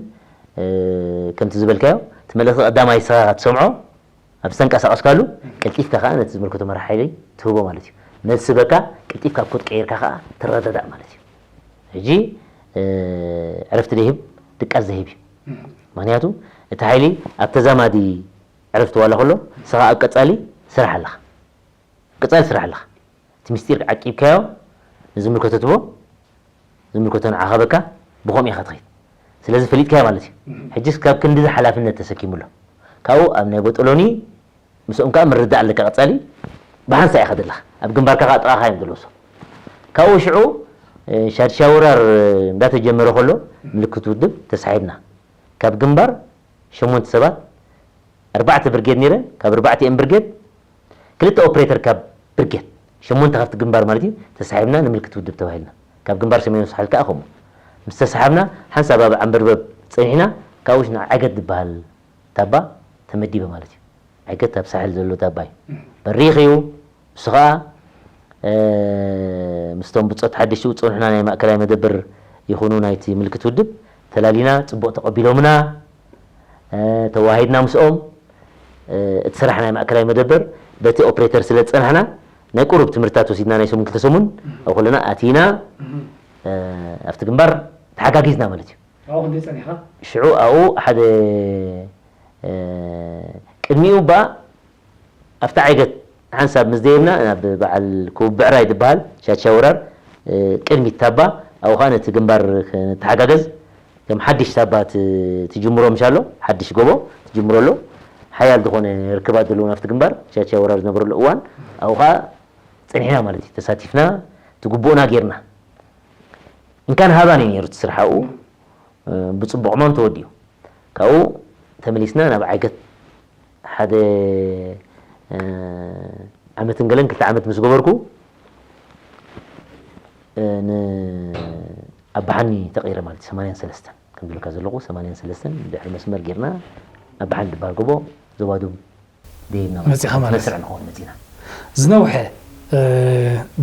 ከምቲ ዝበልካዮ እቲ መልእኽቲ ቀዳማይ ስኻ ትሰምዖ ኣብ ዝተንቀሳቐስካሉ ቀልጢፍካ ከዓ ነቲ ዝምልከቶ መራሕ ሓይሊ ትህቦ ማለት እዩ። ነዚ ስበካ ቀልጢፍካ ኮድ ቀይርካ ከዓ ትረዳዳእ ማለት እዩ። ሕጂ ዕረፍቲ ደይህብ ድቃስ ዘሂብ እዩ። ምክንያቱ እቲ ሓይሊ ኣብ ተዛማዲ ዕረፍቲ ዋላ ከሎ ንስኻ ኣብ ቀፃሊ ስራሕ ኣለኻ። ቀፃሊ ስራሕ ኣለኻ። እቲ ምስጢር ዓቂብካዮ ንዝምልከቶ ትቦ ዝምልከቶ ንዓኻ በካ ብኸምኡ ኢኻ ትኸይድ። ስለዚ ፈሊጥካዮ ማለት እዩ። ሕጂስ ካብ ክንድዚ ሓላፍነት ተሰኪሙ ኣሎ። ካብኡ ኣብ ናይ ቦጦሎኒ ምስኦም ከዓ ምርዳእ ኣለካ። ቀፃሊ ብሓንሳ ኢኻ ዘለኻ ኣብ ግንባርካ ከዓ ጥቓኻ እዮም ዘለዉ። ካብኡ ሽዑ ሻድሻ ወራር እንዳተጀመረ ከሎ ምልክት ውድብ ተሳሒብና ካብ ግንባር ሸሞንተ ሰባት ኣርባዕተ ብርጌድ ነይረን። ካብ ኣርባዕቲኤን ብርጌድ ክልተ ኦፕሬተር ካብ ብርጌድ ሸሞንተ ካብቲ ግንባር ማለት እዩ ተሳሒብና ንምልክት ውድብ ተባሂልና ካብ ግንባር ሰሜን ሳሕል ከዓ ከምኡ ምስ ተሳሓብና ሓንሳብ ኣብ ዓንበርበብ ፀኒሕና ካብኡ ሽና ዓገት ዝበሃል ታባ ተመዲበ ማለት እዩ። ዓገት ኣብ ሳሕል ዘሎ ታባ እዩ። በሪኽ እዩ። ንሱ ከዓ ምስቶም ብፆት ሓደሽቲ ዝፀንሑና ናይ ማእከላይ መደብር ይኹኑ ናይቲ ምልክት ውድብ ተላሊና ፅቡቕ ተቐቢሎምና። ተዋሂድና ምስኦም እቲ ስራሕ ናይ ማእከላይ መደበር በቲ ኦፕሬተር ስለ ዝፀናሕና ናይ ቁሩብ ትምህርታት ወሲድና ናይ ሰሙን ክልተ ሰሙን ኣብ ኩልና ኣቲና ኣብቲ ግንባር ተሓጋጊዝና ማለት እዩ። ኣብኡ ክንደይ ጸኒሕካ? ሽዑ ኣብኡ ሓደ ቅድሚኡ እባ ኣብቲ ዓይገት ሓንሳብ ምስ ደየብና ናብ በዓል ክውብዕራይ ዝበሃል ሻቻ ወራር ቅድሚት ታባ ኣብኡ ከዓ ነቲ ግንባር ክንተሓጋገዝ ከም ሓድሽ ታባ ትጅምሮ ምሻሎ ሓድሽ ጎቦ ትጅምሮ ኣሎ። ሓያል ዝኾነ ርክባት ዘለዎ ናብቲ ግንባር ሻቻ ወራር ዝነበረሉ እዋን ኣብኡ ከዓ ፀኒሕና ማለት እዩ። ተሳቲፍና ትግቡእና ጌርና እንካን ሃባን እዩ ነይሩ እቲ ስራሕ ኣብኡ ብፅቡቕ ማም ተወዲኡ። ካብኡ ተመሊስና ናብ ዓይገት ሓደ ዓመትን ገለን ክልተ ዓመት ምስ ገበርኩ ንኣባሓኒ ተቐይረ ማለት እዩ። ሰማንያን ሰለስተን ከም ዝብለካ ዘለኹ ሰማንያን ሰለስተን ድሕሪ መስመር ጌርና ኣባሓኒ ዝበሃል ጎቦ ዞባዱም ደይብና መጺኻ ማለት መስርዕ ንኸውን መጺና። ዝነውሐ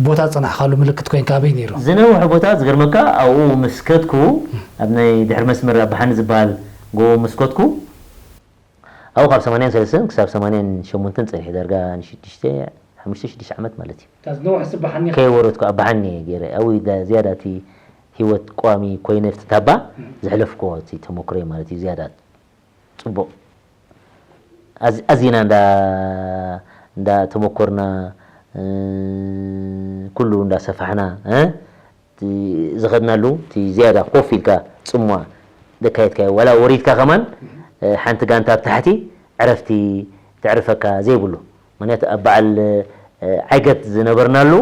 ቦታ ዝጸናሕካሉ ምልክት ኮይንካ ኣበይ ነይሩ? ዝነውሐ ቦታ ዝገርመካ ኣብኡ ምስ ከድኩ ኣብ ናይ ድሕሪ መስመር ኣባሓኒ ዝበሃል ጎቦ ምስ ከድኩ ኣብኡ ካብ ሰማንያን ሰለስተን ክሳብ ሰማንያን ሸሞንተን ጸኒሐ ዳርጋ ንሽዱሽተ ሓሙሽተ ሽዱሽተ ዓመት ማለት እዩ። እታ ዝነውሐ ስባሓኒ ኢኻ? ከይወረድኩ ኣባሓኒ ገይረ ኣብኡ ዳ- ዝያዳ እቲ ህይወት ቋሚ ኮይነ ኣብቲ ታባ ዘሕለፍኩዎ እቲ ተመክሮይ ማለት እዩ ዝያዳ ፅቡቕ ኣዝ- ኣዚና እንዳ እንዳ ተመኮርና እ፣ ኩሉ እንዳ ሰፋሕና እ፣ እቲ ዝኸድናሉ እቲ ዝያዳ ኮፍ ኢልካ ፅምዋ ዘካየድካዮ ዋላ ወሪድካ ከማን እ፣ ሓንቲ ጋንታ ኣብ ታሕቲ ዕረፍቲ ተዕርፈካ ዘይብሉ ምክንያቱ ኣብ በዓል እ፣ ዓይገት ዝነበርናሉ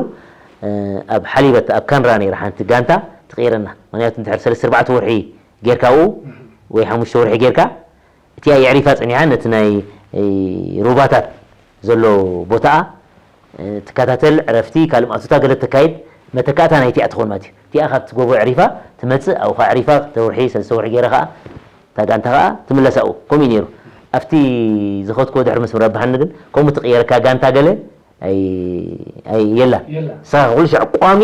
እ፣ ኣብ ሓሊበት ኣብ ካንራ ነይራ ሓንቲ ጋንታ ትቕይረና ምክንያቱ እንድሕር ሰለስተ ኣርባዕተ ወርሒ ጌርካ ኣብኡ ወይ ሓሙሽተ ወርሒ ጌርካ እቲኣ የዕሪፋ ጸኒሓ ነቲ ናይ ሩባታት ዘሎ ቦታኣ ትከታተል ዕረፍቲ ካልእ ማእቶታ ገለ ተካይድ መተካእታ ናይቲኣ ትኾን ማለት እዩ። እቲኣ ካብቲ ጎቦ ዕሪፋ ትመጽእ ኣብኡ ከዓ ዕሪፋ ክልተ ወርሒ ሰለስተ ወርሒ ገይራ ከዓ እታ ጋንታ ከዓ ትምለስ ኣብኡ ከምኡ እዩ ነይሩ። ኣብቲ ዝኸድክዎ ድሕሪ መስመር ኣባሓኒ ግን ከምኡ ትቕየረካ ጋንታ ገለ ኣይ- ኣይ- የላን። የላን። ንስኻ ኩሉ ሻዕ ቋሚ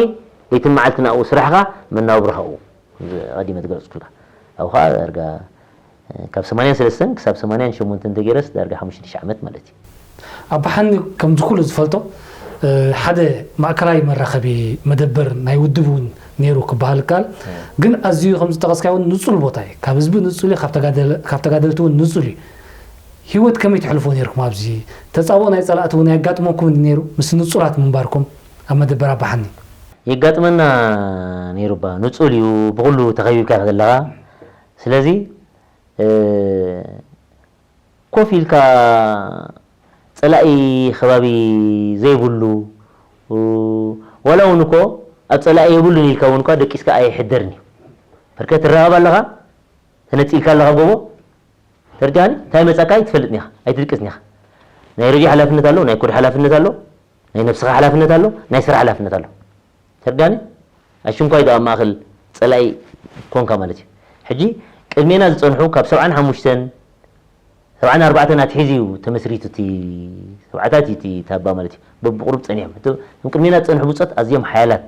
ለይትን መዓልትን ኣብኡ ስራሕኻ መናብሮኻ ኣብኡ። ኣቐዲመ ዝገለፅኩልካ ኣብኡ ከዓ ዳርጋ ካብ ሰማንያን ሰለስተን ክሳብ ሰማንያን ሸሞንተን እንተገይረስ ዳርጋ ሓሙሽተ ሽሕ ዓመት ማለት እዩ። ኣባሓኒ ከምዚ ኩሉ ዝፈልጦ ሓደ ማእከላይ መራኸቢ መደበር ናይ ውድብ እውን ነይሩ ክበሃል ይከኣል። ግን ኣዝዩ ከም ዝጠቐስካዮ እውን ንጹል ቦታ እዩ። ካብ ህዝቢ ንጹል እዩ፣ ካብ ተጋደለ- ካብ ተጋደልቲ እውን ንጹል እዩ። ህይወት ከመይ ትሕልፎ ነይርኩም ኣብዚ? ተጻብኦ ናይ ጸላእቲ እውን ኣየጋጥመኩምን ነይሩ ምስ ንጹላት ምንባርኩም ኣብ መደበር ኣባሓኒ? የጋጥመና ነይሩ እባ ንጹል እዩ ብኹሉ ተኸቢብካ ዘለኻ ስለዚ ኮፍ ኢልካ ጸላኢ ከባቢ ዘይብሉ ዋላ እውን እኮ ኣብ ጸላኢ የብሉን ኢልካ እውን እኳ ደቂስካ ኣይሕደርን እዩ። በርከ ትራኸብ ኣለኻ ተነጺልካ ኣለኻ ጎቦ ተርጃኒ እንታይ መጻካ ኣይትፈልጥን ኢኻ ኣይትድቅስን ኢኻ። ናይ ረድዮ ሓላፍነት ኣሎ ናይ ኮድ ሓላፍነት ኣሎ ናይ ነብስኻ ሓላፍነት ኣሎ ናይ ስራሕ ሓላፍነት ኣሎ። ተርዳኒ ኣሽንኳይ ዶ ኣብ ማእኸል ጸላኢ ኮንካ ማለት እዩ። ሕጂ ቅድሜና ዝጸንሑ ካብ ሰብዓን ሓሙሽተን ሰብዓን ኣርባዕተን ኣትሒዙ እዩ ተመስሪቱ፣ እቲ ሰብዓታት እዩ እቲ ታባ ማለት እዩ። በብቁሩብ ጸኒሖም። እቲ እቶም ቅድሜና ዝጸንሑ ብጾት ኣዝዮም ሓያላት፣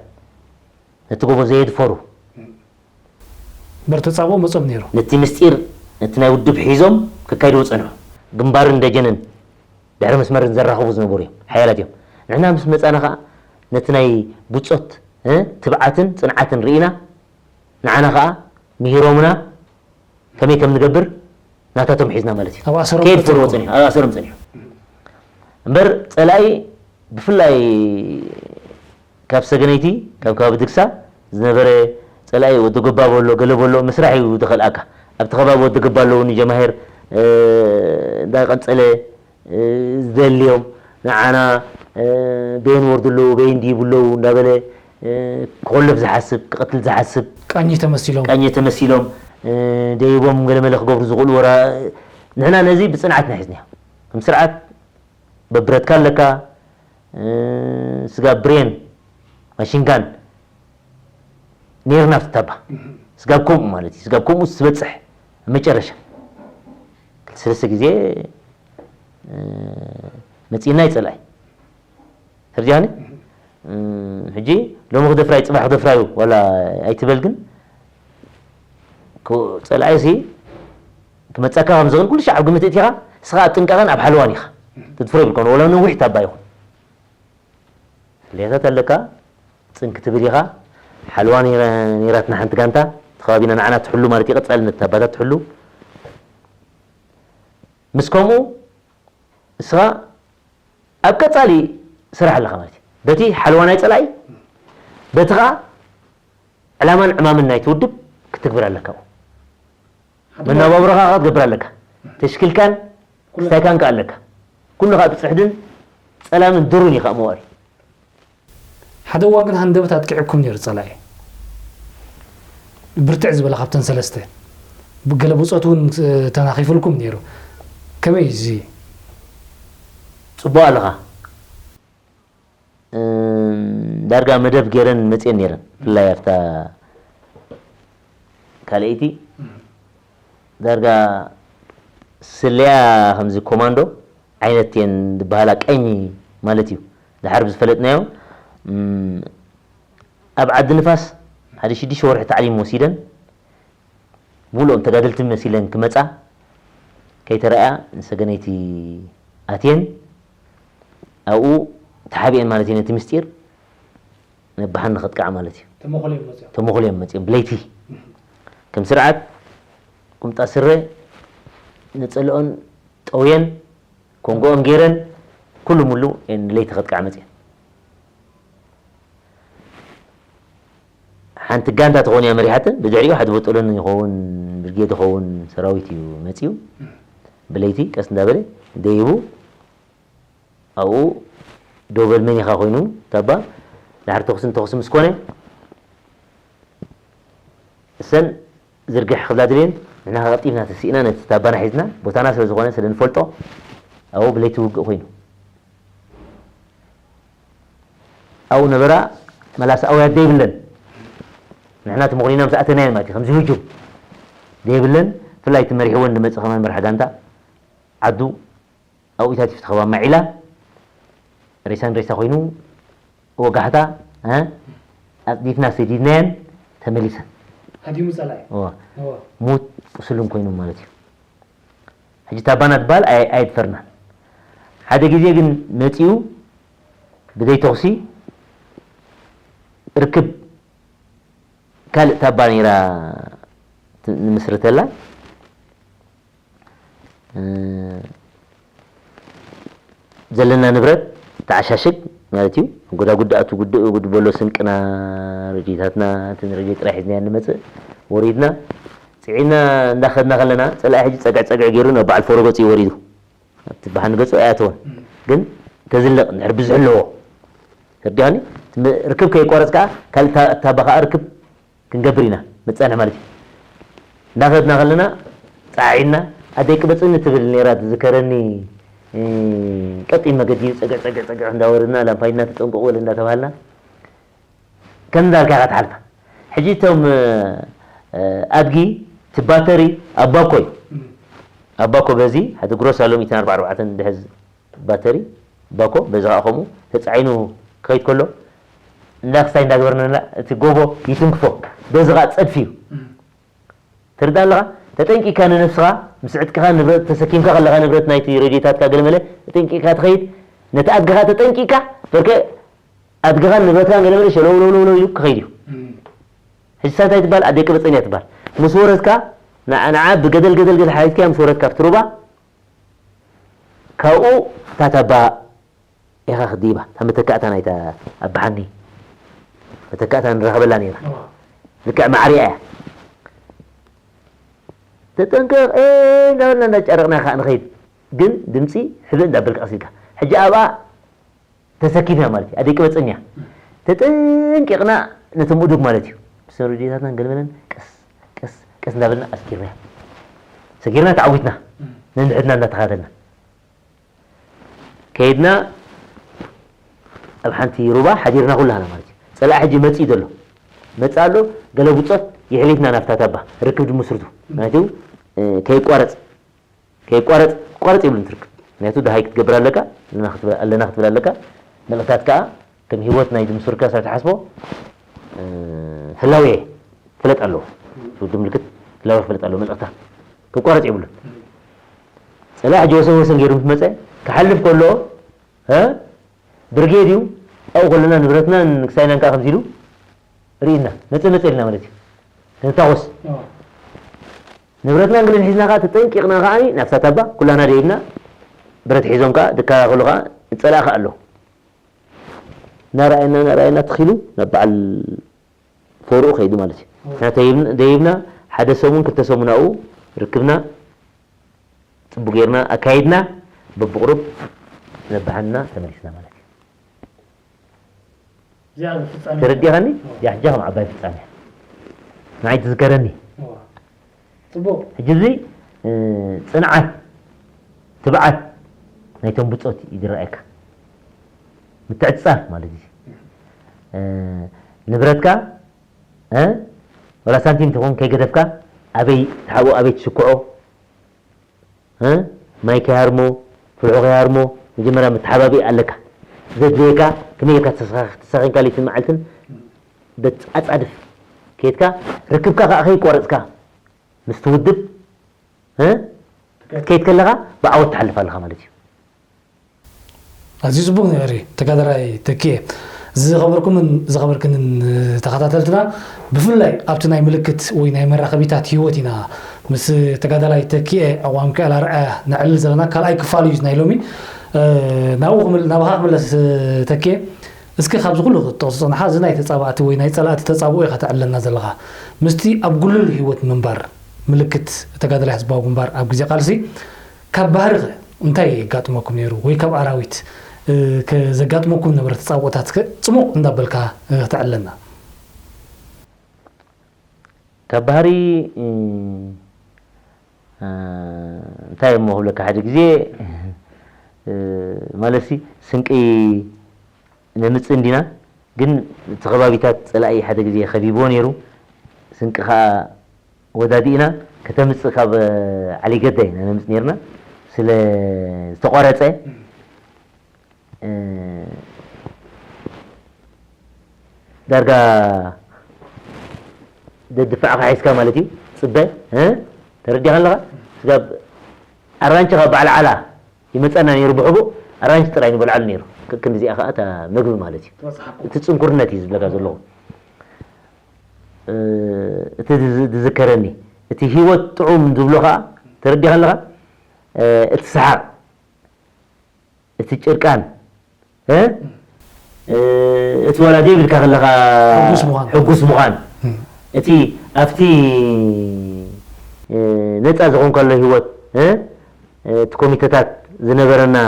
ነቲ ጎቦ ዘየድፈሩ። እምበር ተጻብኦ መጾም ነይሩ። ነቲ ምስጢር፣ ነቲ ናይ ውድብ ሒዞም ከካይድዎ ጸንሑ። ግንባርን ደጀንን ድሕሪ መስመርን ዘራኽቡ ዝነበሩ እዮም። ሓያላት እዮም። ንሕና ምስ መጻና ኸኣ ነቲ ናይ ብጾት፣ እ፣ ትብዓትን ጽንዓትን ርኢና፣ ንዓና ኸኣ ምሂሮምና ከመይ ከም ንገብር ናታቶም ሒዝና ማለት እዩ። ኣብ ኣሰሮም ከየድፈርዎ ቀጽልዎ። ጸኒሑ፣ ኣብ ኣሰሮም ጸኒሑ። እምበር ጸላኢ ብፍላይ ካብ ሰገነይቲ፣ ካብ ከባቢ ድግሳ ዝነበረ ጸላኢ ወዲ ገባ በሎ፣ ገለ በሎ ምስራሕ እዩ ዝኸልኣካ። ኣብቲ ከባቢ ወዲ ገባ ኣለዉ ንጀማሂር፣ እ፣ እንዳቀንጸለ፣ እ፣ ዝደልዮም ንዓና፣ እ፣ በየን ወርዱ ኣለዉ፣ በየን ድይቡ ኣለዉ እንዳበለ፣ እ፣ ክኾልፍ ዝሓስብ፣ ክቐትል ዝሓስብ፣ ቃኝ ተመሲሎም። ቃኘ ተመሲሎም፣ እ፣ ደይቦም ገለመለ ክገብሩ ዝኽእሉ ወራ-፣ ንሕና ነዚ ብጽንዓት ኢና ሒዝናዮ። ከም ስርዓት በብረትካ ኣለካ፣ እ፣ ስጋብ ብሬን፣ ማሽንጋን ነይርና ኣብቲ ታባ። ስጋብ ከምኡ ማለት እዩ። ስጋብ ከምኡ ዝበጽሕ ኣብ መጨረሻ ክልተ ሰለስተ ግዜ፣ እ፣ መጺእና ይጸላኢ። ተርዲኣኒ? እ፣ ሕጂ ሎሚ ክደፍራዩ፣ ጽባሕ ክደፍራዩ ዋላ ኣይትበል፣ ግን ኮ-፣ ጸላኢሲ ክመጻካ ከም ዝኽእል ኩሉ ሻዕ ኣብ ግምት እቲኻ፣ ንስኻ ኣብ ጥንቃቐን ኣብ ሓለዋን ኢኻ። ትድፍሮ ይብልካ፣ ወላ ነዊሕ ታባ ይኹን። ፍልልያታት ኣለካ፣ ጽን ክትብል ኢኻ። ሓለዋ ነይራ-፣ ነይራትና ሓንቲ ጋንታ፣ እቲ ከባቢና ንዓና ትሕሉ ማለት እዩ፣ ቀጻልነት ታባታት ትሕሉ። ምስ ከምኡ፣ ንስኻ ኣብ ቀጻሊ ስራሕ ኣለኻ ማለት እዩ። በቲ ሓለዋ ናይ ጸላኢ፣ በቲ ኸኣ ዕላማን ዕማምን ናይቲ ውድብ ክትግብር ኣለካ። መነባብሮኻ ክትገብር ኣለካ። ተሽኪልካን ክስታይካን ከኣ ኣለካ። ኩሉ ከኣ ብጽሕድን ጸላምን ድሩን እዩ ከኣ መዋእል። ሓደ እዋን ግን ሃንደበት ኣጥቂዕኩም ነይሩ ጸላኢ። ብርትዕ ዝበለ ካብተን ሰለስተ። ገለ ብጾት እውን ተናኺፉልኩም ነይሩ። ከመይ እዩ እዚ? ጽቡቕ ኣለኻ። እም፣ ዳርጋ መደብ ገይረን መጽየን ነይረን። ብፍላይ ኣብታ ካልኣይቲ ዳርጋ ስለያ ከምዚ ኮማንዶ ዓይነት እየን ዝበሃላ ቀኝ ማለት እዩ። ድሓር ብዝፈለጥናዮ፣ እም፣ ኣብ ዓዲ ንፋስ ሓደ ሽዱሽተ ወርሒ ታዕሊም ወሲደን፣ ምሉኦም ተጋደልቲ መሲለን ክመጻ ከይተረኣያ ንሰገነይቲ ኣትየን ኣብኡ ተሓቢኤን ማለት እዩ። ነቲ ምስጢር ነባሓን ንኸጥቅዓ ማለት እዩ። ተመኾልዮም መጽኦም። ተመኾልዮም መጽኦም ብለይቲ ከም ስርዓት ቁምጣ ስረ ነጸልኦን ጠውየን ኮንጎኦም ገይረን ኩሉ ሙሉ ንለይቲ ከጥቅዓ መጽኤን። ሓንቲ ጋንታ ተኾን እያ መሪሓተን። ብድሕሪኡ ሓደ በጠሎን ይኸውን ብርጌድ ይኸውን ሰራዊት እዩ መጺኡ። ብለይቲ ቀስ እንዳበለ ደይቡ ኣብኡ ደው በል መን ኢኻ ኮይኑ ታባ ድሓር ተኹስን ተኹሲ ምስ ኮነ እሰን ዝርግሕ ክብላ ድልየን ንሕና ከቐጢፍና ተሲእና ነቲ ታባና ሒዝና ቦታና ስለ ዝኾነ ስለ ንፈልጦ ኣብኡ ብለይቲ ውግእ ኮይኑ ኣብኡ ነበራ መላስ ኣውያት ደይብለን ንሕና ተመኽኒና ምስ ኣተናየን ማለት እዩ ከምዚ ህጁም ደይብለን ብፍላይ እቲ መሪሕወን ዝመፅእ ከማን መራሕ ጋንታ ዓዱ ኣብኡ ኢታት ይፍትኸባ ማዒላ ሬሳን ሬሳ ኮይኑ ወጋሕታ ኣፅዲፍና ሰዲድናየን ተመሊሰን ሃዲሙ ፀላኢ ሙት ቁስልን ኮይኖም ማለት እዩ። ሕጂ ታባና ትበሃል ኣየድፈርናን። ሓደ ግዜ ግን መፂኡ ብዘይ ተኹሲ ርክብ ካልእ ታባ ነይራ ንምስርተላ ዘለና ንብረት ተዓሻሽግ ማለት እዩ። ጎዳጉዲ ኣቱ ጉድእ ጉድ በሎ ስንቅና ረድዮታትና እቲ ንረድዮ ጥራይ ሒዝናያ ንመፅእ ወሪድና ፅዒና እንዳኸድና ከለና ፀላኢ ሕጂ ፀግዕ ፀግዕ ገይሩ ናብ በዓል ፎሮ ገፁ እዩ ወሪዱ። ኣብቲ በሓን ገፁ ኣይኣተወን ግን ተዝለቕ እንድሕር ብዙሕ ኣለዎ ተርዲኻኒ ርክብ ከየቋረፅ ከዓ ካልእ ታባ ከዓ ርክብ ክንገብር ኢና መፀንሕ ማለት እዩ። እንዳኸድና ከለና ፀዓዒድና ኣደይ ቅበፅኒ ትብል ነይራ ትዝከረኒ። ቀጢን መገዲ እዩ ፀግዕ ፀግዕ ፀግዕ እንዳወረድና ላምፓይና ተጠንቀቑ ወለ እንዳተባሃልና ከም እንዳልካ ኢኻ ትሓልፋ። ሕጂ እቶም ኣድጊ ትባተሪ ኣባኮይ ኣብ ባኮ በዚ ሓደ ግሮስ ኣሎ ሚእትን ኣርባዓን ኣርባዕተን ድሕዝ ባተሪ ባኮ በዚ ከዓ ከምኡ ተፃዒኑ ክኸይድ ከሎ እንዳ ክስታይ እንዳገበርና እቲ ጎቦ ይትንክፎ በዚ ከዓ ፀድፊ እዩ። ትርዳ ኣለኻ? ተጠንቂካ ንነብስኻ ምስ ዕጥቅኻ ንብረት ተሰኪምካ ከለኻ ንብረት ናይቲ ሬድዮታትካ ገለመለ ተጠንቂካ ትኸይድ። ነቲ ኣድግኻ ተጠንቂካ በርከ ኣድግኻን ንብረትካን ገለመለ ሸለው ለው ለው ኢሉ ክኸይድ እዩ። ሕጂ ሳንታይ ትበሃል ኣደይ ቀበፀን እያ ትበሃል። ምስ ወረድካ ንዓ ብገደል ገደል ገደል ሓሪድካያ ምስ ወረድካ ኣብቲ ሩባ ካብኡ እታ ታባ ኢኻ ክድይባ እታ መተካእታ ናይታ ኣባሓኒ መተካእታ ንራኸበላ ነይራ። ልክዕ ማዕሪያ እያ። ተጠንቀቕ እንዳበልና እንዳጫረቕና ከዓ ንኸይድ ግን ድምፂ ሕብእ እንዳበልካ ቀሲልካ ሕጂ ኣብኣ ተሰኪምያ ማለት እዩ ኣደይ ቀበፀን እያ። ተጠንቂቕና ነቶም እዱግ ማለት እዩ ምስ ሬድዮታትናን ገለመለን ቀስ ቀስ ቀስ እንዳበልና ኣስጊርናያ። ሰጊርና ተዓዊትና ነንድሕድና እንዳተኸታተልና ከይድና ኣብ ሓንቲ ሩባ ሓዲርና ኩላህና ማለት እዩ። ፀላኢ ሕጂ መፂኡ ዘሎ መፃ ኣሎ። ገለ ብፆት ይሕሊፍና ናብታ ታባ ርክብ ድምስርቱ ናይቱ ከይቋረፅ ከይቋረፅ ቋረፅ የብሉን ትርክብ ምክንያቱ ደሃይ ክትገብር ኣለካ ኣለና ክትብል ኣለካ መልእክታት ከዓ ከም ህይወት ናይ ድምስርካ ሰብ ትሓስቦ ህላዌ ፍለጥ ኣለዎ። ትውልዲ ምልክት ህላዌ ክፍለጥ ኣለዎ መልእክታ ክቋረፅ የብሉን። ፀላኢ ሕጂ ወሰን ወሰን ገይሩ ምስ መፀ ክሓልፍ ከሎ ብርጌድ እዩ ኣብኡ ከለና ንብረትናን ክሳይናን ከዓ ከምዚ ኢሉ ርኢና መፀ መፀ ኢልና ማለት እዩ። ክንታወስ ንብረትናን ገለን ሒዝና ከዓ ተጠንቂቕና ከዓ ናብታ ታባ ኩላና ደይብና ብረት ሒዞም ከዓ ዝከላኸሉ ከዓ ፀላኢ ከዓ ኣለዉ። እናረኣየና እናረኣየና ትኺሉ ናብ በዓል ፎርኡ ከይዱ ማለት እዩ። ንሕና ደይብና ሓደ ሰሙን ክልተ ሰሙን ኣብኡ ርክብና ፅቡ ጌርና ኣካይድና በብቁሩብ ዘባሓንና ተመሊስና ማለት እዩ። ተረዲኻኒ? እዚኣ ሕጃ ከም ዓባይ ፍፃሜ ንዓይ ትዝከረኒ። ፅቡቕ ሕጂ እዚ ፅንዓት ትብዓት ናይቶም ብፆት እዩ ዝረኣየካ። ምትዕፅፃፍ ማለት እዩ። ንብረትካ ወላ ሳንቲም ትኹን ከይገደፍካ ኣበይ ትሓቦ ኣበይ ትሽክዖ ማይ ከይሃርሞ ፍልሑ ከይሃርሞ መጀመርያ መተሓባብኢ ኣለካ። ዘድልየካ ከመይ ጌርካ ተሳኺንካ ለይትን መዓልትን በቲ ኣፃድፍ ከይድካ ርክብካ ከዓ ከይቋረፅካ ምስቲ ውድብ ክትከይድ ከለኻ ብዓወት ትሓልፍ ኣለኻ ማለት እዩ። ኣዝዩ ጽቡቕ ነይሩ ተጋዳላይ ተኪኤ። ዝኸበርኩምን ዝኸበርክንን ተኸታተልትና ብፍላይ ኣብቲ ናይ ምልክት ወይ ናይ መራኸቢታት ህይወት ኢና ምስ ተጋዳላይ ተኪኤ ዕቋም ክኤል ኣርኣያ ነዕልል ዘለና ካልኣይ ክፋል እዩ ናይ ሎሚ ናብኡ ናባኻ ክምለስ ተኪኤ እስኪ ካብዚ ኩሉ ክትጠቕሶ ዝጸናሓ እዚ ናይ ተጻባእቲ ወይ ናይ ጸላእቲ ተጻብኦ ኢኻ ተዕልለና ዘለኻ ምስቲ ኣብ ጉልል ህይወት ምንባር ምልክት ተጋዳላይ ህዝባዊ ግንባር ኣብ ግዜ ቃልሲ ካብ ባህሪ ኸ እንታይ የጋጥመኩም ነይሩ ወይ ካብ ኣራዊት ዘጋጥመኩም ነበረ ተፃብኦታት ከ ፅሙቕ እንዳበልካ ክተዕለና ካብ ባህሪ እንታይ እሞ ክብለካ ሓደ ግዜ ማለትሲ ስንቂ ነምፅእ እንዲና ግን እቲ ከባቢታት ፀላኢ ሓደ ግዜ ከቢብዎ ነይሩ ስንቂ ከዓ ወዳዲእና ከተምፅእ ካብ ዓሊገዳ ኢና ነምፅእ ነርና ስለ ዝተቋረፀ ዳርጋ ደድፋዕካ ሒዝካ ማለት እዩ ፅበ ተረዲኻ ኣለኻ ስጋብ ኣራንቺ ካብ በዓል ዓላ ይመፀና ነይሩ ብሕቡእ ኣራንሽ ጥራይ ንበልዓሉ ነይሩ ከክንዲዚኣ ከዓ እታ መግቢ ማለት እዩ እቲ ፅንኩርነት እዩ ዝብለካ ዘለኹ እቲ ዝዝከረኒ እቲ ሂወት ጥዑም ዝብሎ ከዓ ተረዲኻ ኣለኻ እቲ ሰሓቕ እቲ ጭርቃን እቲ ዋላ ዘይብልካ ከለኻ ሕጉስ ምዃን እቲ ኣብቲ ነፃ ዝኾንካሉ ሂወት እቲ ኮሚተታት ዝነበረና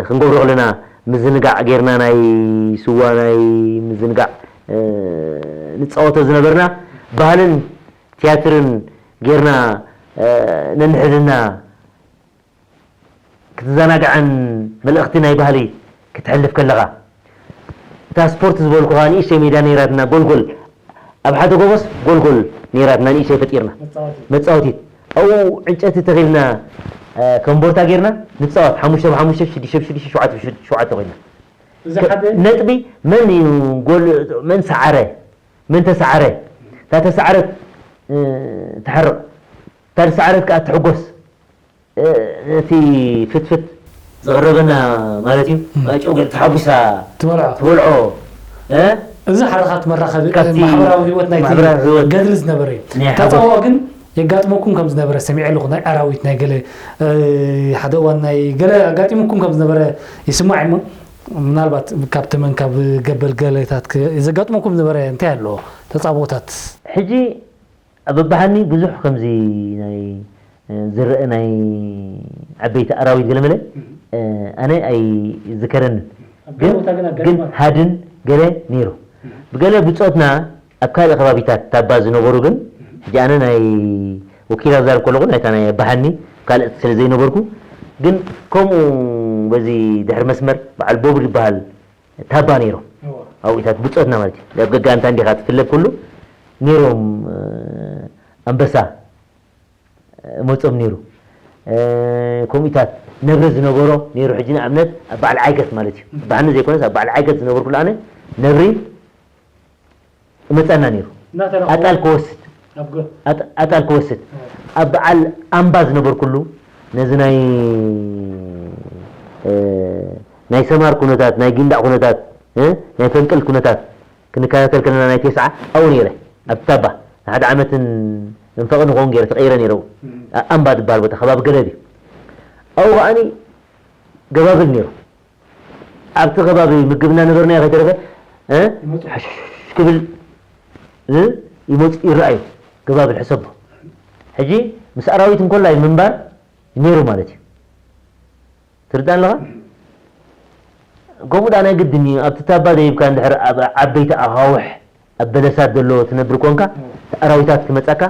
ክንገብሮ ከለና ምዝንጋዕ ጌርና ናይ ስዋ ናይ ምዝንጋዕ ንፃወቶ ዝነበርና ባህልን ትያትርን ጌርና ነንሕድና ክትዘናግዐን መልእኽቲ ናይ ባህሊ ክትሕልፍ ከለኻ እታ ስፖርት ዝበልኩኻ ንእሽተይ ሜዳ ነይራትና ጎልጎል ኣብ ሓደ ጎቦስ ጎልጎል ነይራትና ንእሽተይ ፈጢርና መፃወቲት ኣብኡ ዕንጨቲ ተኺልና፣ እ፣ ከም ቦርታ ጌርና ንጻወት። ሓሙሽተ ብሓሙሽተ፣ ሽዱሽተ ብሽዱሽተ፣ ሸውዓተ ብሸውዓተ ኮይና። እዚ ሓደ ነጥቢ መን እዩ ጎል፣ መን ሰዓረ፣ መን ተሰዓረ፣ እታ ተሰዓረት፣ እ፣ ትሕርቕ፣ እታ ዝሰዓረት ከኣ ትሕጎስ። እ፣ እቲ ፍትፍት ዝቐረበና ማለት እዩ። እም። ማይጨው ገለ ተሓጒሳ ትበልዖ። ትበልዖ። እ? እዚ ሓደ ካብቲ መራኸቢ ካብቲ ማሕበራዊ ህይወት ናይቲ ማሕበራዊ ህይወት ገድሊ ዝነበረ እዩ። ናይ ሓጎስ። ተጻውኦ ግን የጋጥመኩም ከም ዝነበረ ሰሚዐ ኣለኹ። ናይ ኣራዊት ናይ ገለ፣ እ፣ ሓደ እዋን ናይ ገለ ኣጋጢሙኩም ከም ዝነበረ ይስማዕ እሞ፣ ምናልባት ካብ ተመን ካብ ገበል ገለታት ክ-፣ ዘጋጥመኩም ዝነበረ እንታይ ኣሎ? ተጻብኦታት? ሕጂ ኣብ በብሓኒ ብዙሕ ከምዚ ናይ፣ እ፣ ዝረአ ናይ ዓበይቲ ኣራዊት ገለመለ፣ እ፣ ኣነ ኣይዝከረንን። ኣብ ግን ገለ ቦታ ግን ግን ኣጋጥማ። ሃድን ገለ ነይሩ። ብገለ ብጾትና ኣብ ካልእ ከባቢታት ታባ ዝነበሩ ግን፣ ሕጂ ኣነ ናይ ወኪላ ዝዛረብ ከለኹ ናይታ ናይ ኣባሓኒ ካልእ ስለ ዘይነበርኩ፣ ግን ከምኡ በዚ ድሕሪ መስመር በዓል ቦብር ዝበሃል ታባ ነይሩ። እዎ። ኣብኡታት ብጾትና ማለት እዩ። ኣብ ገጋንታ እንዲኻ ትፍለብ ኩሉ ነይሮም፣ እ፣ ኣንበሳ፣ እ፣ መጾም ነይሩ። እ፣ ከምኡታት ነብሪ ዝነበሮ ነይሩ። ሕጂ ንኣብነት ኣብ በዓል ዓይገት ማለት እዩ። ብሓኒ ዘይኮነስ ኣብ በዓል ዓይገት ዝነበርኩሉ ኣነ ነብሪ እመጸና ነይሩ። እናተረኸቡ ኣጣል ክወስድ ኣብ ገ- ኣጣ-፣ ኣጣል ክወስድ ኣብ በዓል ኣምባ ዝነበርኩሉ ነዚ ናይ፣ እ፣ ናይ ሰማር ኩነታት፣ ናይ ጊንዳዕ ኩነታት፣ እ፣ ናይ ፈንቅል ኩነታት ክንከታተል ከለና ናይ ቴስዓ ኣብኡ ነይረ። ኣብ ታባ ንሓደ ዓመትን መንፈቕን ንኸውን ገይረ ተቐይረ ነይረ። ኣብኡ። ኣ-፣ ኣምባ ዝበሃል ቦታ ከባቢ ገለል እዩ። ኣብኡ ከኣኒ ገባብል ነይሩ። ኣብቲ ከባቢ ምግብና ነበርናዮ ከይተረፈ፣ እ፣ ይመጹ። ሕሽሽ ክብል፣ እ፣ ይመጹ ይረኣዩ። ገባብል ሕሰቦ። ሕጂ ምስ ኣራዊት እንኮላይ ምንባር ነይሩ ማለት እዩ። ትርዳእ ኣለኻ? ከምኡ ደኣ ናይ ግድን እዩ። ኣብቲ ታባ ደይብካ እንድሕር ኣብ ዓበይቲ ኣኻውሕ፣ ኣብ በለሳት ዘለዎ ትነብር ኮንካ፣ ኣራዊታት ክመጻካ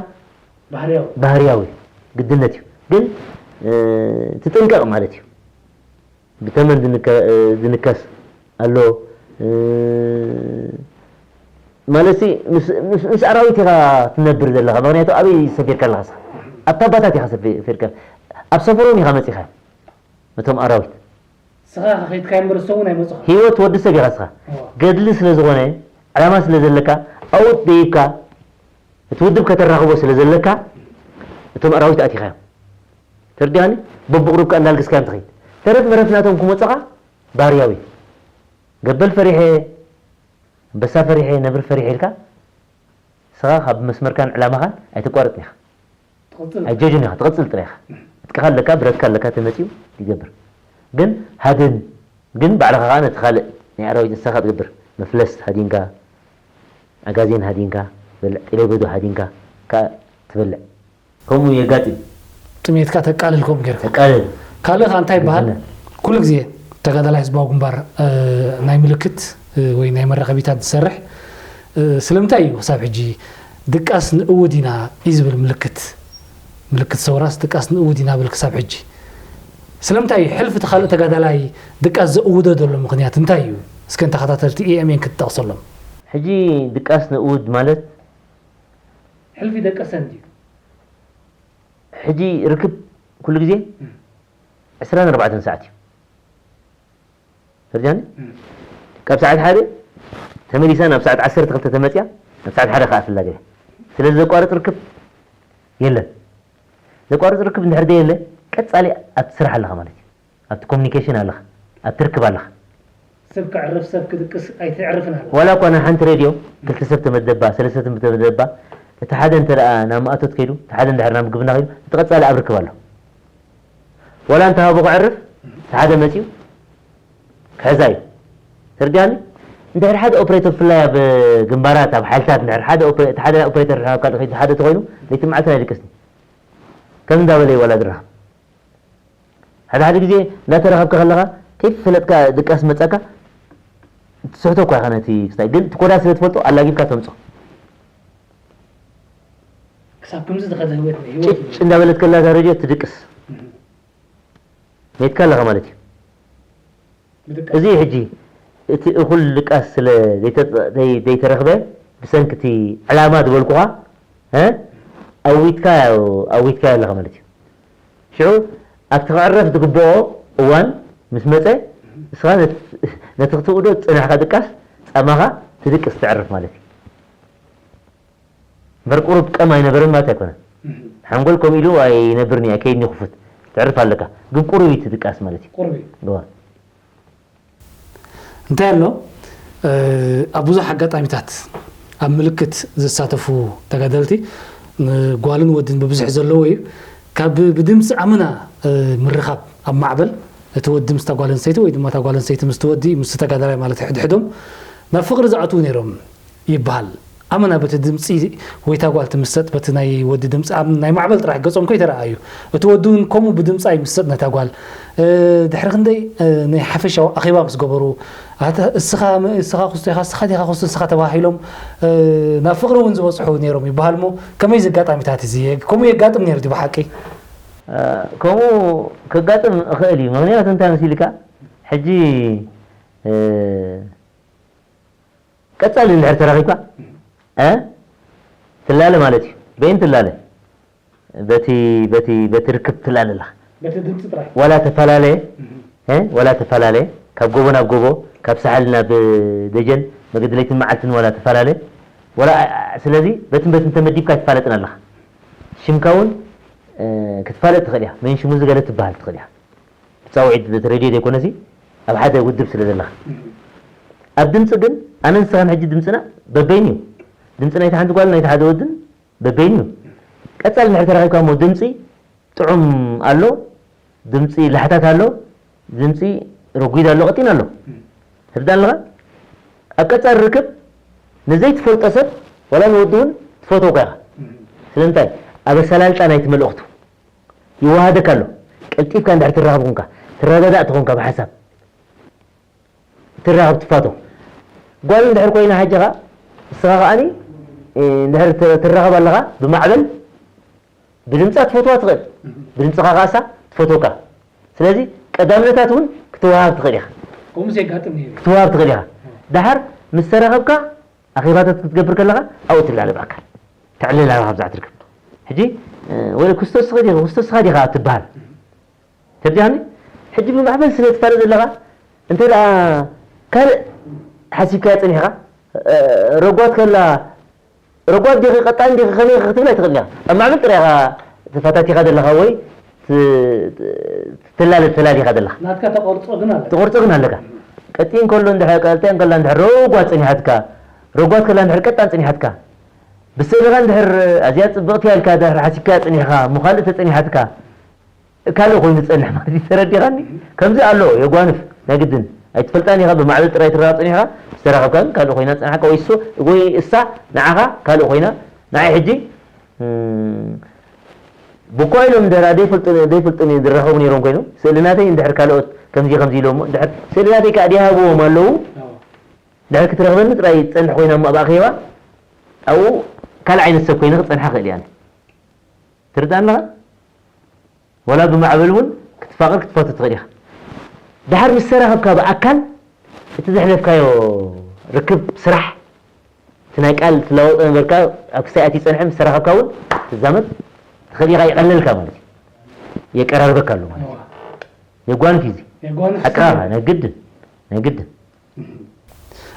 ባህርያዊ። ባህርያዊ ግድነት እዩ። ግን፣ እ፣ ትጥንቀቕ ማለት እዩ። ብተመን ዝንከ-፣ እ፣ ዝንከስ ኣሎ። እ፣ ማለትሲ ምስ፣ ምስ፣ ምስ ኣራዊት ኢኻ ትነብር ዘለኻ። ምኽንያቱ ኣበይ ሰፊርካ ኣለኻ ንስኻ? ኣብ ታባታት ኢኻ ሰፊርካ። ኣብ ሰፈሮም ኢኻ መጺኻ። ነቶም ኣራዊት። ስኻ ከይድካ እምበር እሶም እውን ኣይመጹኻ። ህይወት ወዲ ሰብ ኢኻ ንስኻ። እዎ። ገድሊ ስለ ዝኾነ፣ ዕላማ ስለ ዘለካ፣ ኣብኡ ደይብካ፣ እቲ ውድብ ከተራኽቦ ስለ ዘለካ፣ እቶም ኣራዊት ኣቲኻዮም። ተረዲኻኒ? በብቕሩብካ እንዳልገስካዮም ትኸይድ። ተረፍ መረፍ ናቶም ክመጹኻ፣ ባህርያዊ። ገበል ፈሪሐ፣ ኣንበሳ ፈሪሐ፣ ነብሪ ፈሪሐ ኢልካ፣ ንስኻ ካብ መስመርካን ዕላማኻን ኣይተቋርጽን ኢኻ። ትቕጽል። ኣይጀጁን ኢኻ፣ ትቕጽል ጥራይ ኢኻ። ዕጥቅኻ ኣለካ፣ ብረትካ ኣለካ፣ ተመጺኡ ይገብር። ግን ሃድን፣ ግን ባዕልኻ ኸዓ ነቲ ካልእ ናይ ኣራዊት እንስሳኻ ትገብር። መፍለስ ሃዲንካ፣ ኣጋዜን ሃዲንካ ትበልዕ፣ ጤሌበዶ ሃዲንካ ከኣ ትበልዕ። ከምኡ የጋጥም። ጥሜትካ ተቃልል ከምኡ ጌርካ። ተቃልል። ካልእ ከኣ እንታይ ይበሃል? ግድነት። ኩሉ ግዜ ተጋዳላይ ህዝባዊ ግንባር፣ እ፣ ናይ ምልክት፣ እ፣ ወይ ናይ መራኸቢታት ዝሰርሕ፣ እ፣ ስለምንታይ እዩ ክሳብ ሕጂ ድቃስ ንእውድ ኢና እዩ ዝብል ምልክት? ምልክት ሰውራስ ድቃስ ንእውድ ኢና ብል ክሳብ ሕጂ? ስለምንታይ እዩ ሕልፊ እቲ ካልእ ተጋዳላይ ድቃስ ዘእውዶ ዘሎ ምኽንያት እንታይ እዩ? እስከ ንተኸታተልቲ ኢ ኤም ኤን ክትጠቕሰሎም። ሕጂ ድቃስ ንእውድ ማለት ሕልፊ ደቀሰ እንድዩ። ሕጂ ርክብ ኩሉ ግዜ ዕስራን ኣርባዕተን ሰዓት እዩ። ፈርጃኒ? ካብ ሰዓት ሓደ ተመሊሳ ናብ ሰዓት ዓሰርተ ክልተ ተመጽያ፣ ናብ ሰዓት ሓደ ከኣ ትላገብ። ስለዚ ዘቋርጽ ርክብ የለን። ዘቋርጽ ርክብ እንድሕር ዘየለ፣ ቀጻሊ ኣብቲ ስራሕ ኣለኻ ማለት እዩ። ኣብቲ ኮሙኒኬሽን ኣለኻ፣ ኣብቲ ርክብ ኣለኻ። ሰብ ከዕርፍ ሰብ ክድቅስ ኣይተዕርፍን ኣለ። ዋላ እኳ ናይ ሓንቲ ሬድዮ ክልተ ሰብ ተመደባ፣ ሰለስተ ሰብ ተመደባ፣ እቲ ሓደ እንተ ደኣ ናብ ማእቶት ከይዱ፣ እቲ ሓደ እንድሕር ናብ ምግብና ከይዱ፣ እቲ ቀጻሊ ኣብ ርክብ ኣሎ። ዋላ እንተ ሃቦ ከዕርፍ፣ እቲ ሓደ መጺኡ ክሕዛ እዩ። ተርዲኣኒ? እንድሕር ሓደ ኦፕሬተር ብፍላይ ኣብ ግንባራት፣ ኣብ ሓይልታት እንድሕር ሓደ ኦፕሬ-፣ እቲ ሓደ ኦፕሬተር ካብ ካልእ ከይዱ ሓደ ተኾይኑ፣ ለይትን መዓልትን ኣይድቅስን። ከም እንዳበለ እዩ ዋላ ዝራኸብ። ሓደ ሓደ ግዜ እንዳተራኸብካ ከለኻ ከይፈለጥካ ድቃስ መጻካ ትስሕቶ እኳ ኢኻ ነቲ ክስታይ፣ ግን እቲ ኮዳ ስለ ትፈልጦ ኣላጊብካ ተምጾ። ክሳብ ከምዚ ዝኸደ ህይወት ህይወት ጭጭ እንዳበለት ከላ እዛ ሬድዮ ትድቅስ። ሜትካ ኣለኻ ማለት እዩ። ብድቃስ እዚ ሕጂ እቲ እኹል ድቃስ ስለ ዘይተ-፣ ዘይ-፣ ዘይተረኽበ ብሰንኪ እቲ ዕላማ ዝበልኩኻ፣ እ? ኣዊትካ ኣዊትካ ኣለኻ ማለት እዩ። ሽዑ ኣብቲ ክዕረፍ ዝግብኦ እዋን ምስ መጸ፣ እስኻ ነት- ነቲ ክትውዶ ዝጸናሕካ ድቃስ ጻማኻ ትድቅስ፣ ትዕርፍ ማለት እዩ። እምበር ቁሩብ ቀም ኣይነበረን ማለት ኣይኮነን። ሓንጎል ከምኡ ኢሉ ኣይነብርን እዩ፣ ኣይከይድን እዩ ክፉት። ትዕርፍ ኣለካ። ግን ቁሩብ እዩ ትድቃስ ማለት እዩ። ቁሩብ እዩ። እዋ። እንታይ ኣሎ ኣብ ብዙሕ ኣጋጣሚታት ኣብ ምልክት ዝሳተፉ ተጋደልቲ ጓልን ወድን ብብዝሒ ዘለዎ እዩ። ካብ ብድምፂ ኣመና ምርኻብ ኣብ ማዕበል እቲ ወዲ ምስታ ጓል ኣንስተይቲ ወይ ድማ እታ ጓል ኣንስተይቲ ምስቲ ወዲ ምስቲ ተጋዳላይ ማለት ሕድሕዶም ናብ ፍቕሪ ዝኣትዉ ነይሮም ይበሃል። ኣመና በቲ ድምፂ ወይታ ጓል ትምሰጥ በቲ ናይ ወዲ ድምፂ ኣብ ናይ ማዕበል ጥራሕ ገፆም ከይተረኣዩ እቲ ወዲ እውን ከምኡ ብድምፃ ይምሰጥ ነታ ጓል። ድሕሪ ክንደይ ናይ ሓፈሻዊ ኣኼባ ምስ ገበሩ ኣታ እስኻ እስኻ ክስቶ ኢኻ እስኻ ዲኻ ክስቶ እስኻ ተባሂሎም ናብ ፍቕሪ እውን ዝበፅሑ ነይሮም ይበሃል። እሞ ከመይ ዘጋጣሚታት እዚ ከምኡ የጋጥም ነይሩ ድዩ ብሓቂ? ከምኡ ከጋጥም እኽእል እዩ። ምክንያቱ እንታይ መሲልካ ሕጂ ቀጻሊ እንድሕር ተራኺብካ እ ትላለ ማለት እዩ። በይን ትላለ በቲ በቲ በቲ ርክብ ትላለ ኣለኻ። በቲ ድምፂ ጥራሕ ዋላ ተፈላለየ እ ዋላ ተፈላለየ ካብ ጎቦ ናብ ጎቦ ካብ ሳሕል ናብ ደጀን መገዲ ለይትን መዓልትን ዋላ ተፈላለየ ዋላ ስለዚ በትን በትን ተመዲብካ ኣይትፋለጥን ኣለኻ። ሽምካ እውን ክትፋለጥ ትኽእል ኢኻ። መን ሽሙ እዚ ገለ ትበሃል ትኽእል ኢኻ። ብጻውዒት በቲ ሬድዮ ዘይኮነሲ ኣብ ሓደ ውድብ ስለ ዘለኻ። ኣብ ድምፂ ግን ኣነ ንስኻን ሕጂ ድምፅና በበይኑ እዩ። ድምፂ ናይቲ ሓንቲ ጓልን ናይቲ ሓደ ወድን በበይኑ እዩ። ቀፃሊ እንድሕር ተራኺብካ እሞ ድምፂ ጥዑም ኣሎ፣ ድምፂ ላሕታት ኣሎ፣ ድምፂ ረጒድ ኣሎ፣ ቀጢን ኣሎ። ትርዳእ ኣለኻ? ኣብ ቀፃሊ ርክብ ንዘይትፈልጦ ሰብ ዋላ ንወዲ እውን ትፈትወካ ኢኻ። ስለምንታይ? ኣብ ኣሰላልጣ ናይቲ መልእኽቱ ይወሃደካ ኣሎ። ቀልጢፍካ እንድሕር ትራኸብ ኮንካ፣ ትረዳዳእ ተኾንካ ብሓሳብ ትራኸብ ትፋቶ። ጓል እንድሕር ኮይና ሓጀኻ እስኻ ከኣኒ እንድሕር ትራኸብ ኣለኻ ብማዕበል ብድምፃ ትፈትዋ ትኽእል ብድምፅኻ ከኣሳ ትፈትወካ። ስለዚ ቀዳምነታት እውን ክትወሃብ ትኽእል ኢኻ። ከምኡ የጋጥም ነይሩ። ክትወሃብ ትኽእል ኢኻ። ደሓር ምስ ተራኸብካ ኣኼባታት ክትገብር ከለኻ ኣብኡ ትላለ ብኣካል ተዕልል ኣለኻ ኣብዛ ትርከብ። ሕጂ ወይ ክስቶ ስኻ ዲኻ ክስቶ ስኻ ዲኻ ትበሃል። ተርዲኣኒ? ሕጂ ብማዕበል ስለ ትፋለጥ ዘለኻ እንተ ደኣ ካልእ ሓሲብካዮ ጸኒሕካ ረጓት ከላ ረጓት ዲኺ ቀጣን ዲኺ ከመይ ኢኺ ክትብል ኣይትኽእልን ኢኻ። ኣብ ማዕበል ጥራይ ኢኻ ተፈታቲኻ ዘለኻ ወይ ትላለ ተላሊኻ ዘለኻ። ናትካ ተቐርጾ ግን ኣለካ። ተቐርጾ ግን ኣለካ። ቀጢን ከሎ እንድሕር ቀጢን ከላ እንድሕር ረጓት ጸኒሓትካ ረጓት ከላ እንድሕር ቀጣን ጸኒሓትካ ብስእልኻ እንድሕር ኣዝያ ጽብቕቲ እያ ኢልካ ድሕር ሓሲብካያ ጸኒሕኻ እሞ ካልእ ተጸኒሓትካ ካልእ ኮይኑ ዝጸንሕ ማለት እዩ። ተረዲኻኒ? ከምዚ ኣሎ የጓንፍ ናይ ግድን ኣይትፈልጣን ኢኻ። ብማዕበል ጥራይ ትራኸብ ጸኒሕካ ምስ ተራኸብካ ግን ካልእ ኮይና ዝጸንሓካ ወይ እሱ ወይ እሳ ንዓኻ ካልእ ኮይና ንዓይ ሕጂ እም፣ ብኳ ኢሎም እንድሕር ዘይፈልጡ ዘይፈልጡኒ ዝራኸቡ ነይሮም ኮይኖም ስእሊ ናተይ እንድሕር ካልኦት ከምዚ ከምዚ ኢሎሞ እንድሕር ስእሊ ናተይ ከኣ ደይሃብዎም ኣለዉ ድሕር ክትረኽበኒ ጥራይ ትጸንሕ ኮይና እሞ ኣብ ኣኼባ ኣብኡ ካልእ ዓይነት ሰብ ኮይነ ክጸንሓ እኽእል እየ ኣነ። ትርዳእ ኣለኻ? ዋላ ብማዕበል እውን ክትፋቐር ክትፋቶ ትኽእል ኢኻ። ደሓር ምስ ተራኸብካ ብኣካል እቲ ዘሕለፍካዮ ርክብ ስራሕ እቲ ናይ ቃል ትለዋወጦ ነበርካ ኣብ ክሳይ ኣትዩ ጸንሐ ምስ ተራኸብካ እውን ትዛመድ ትኽእል ኢኻ። ይቐለልካ ማለት እዩ። የቀራርበካ ኣሎ ማለት እዩ። የጓንፍ እዩ እዚ። የጓንፍ ሓቅኻ ናይ ግድን ናይ ግድን።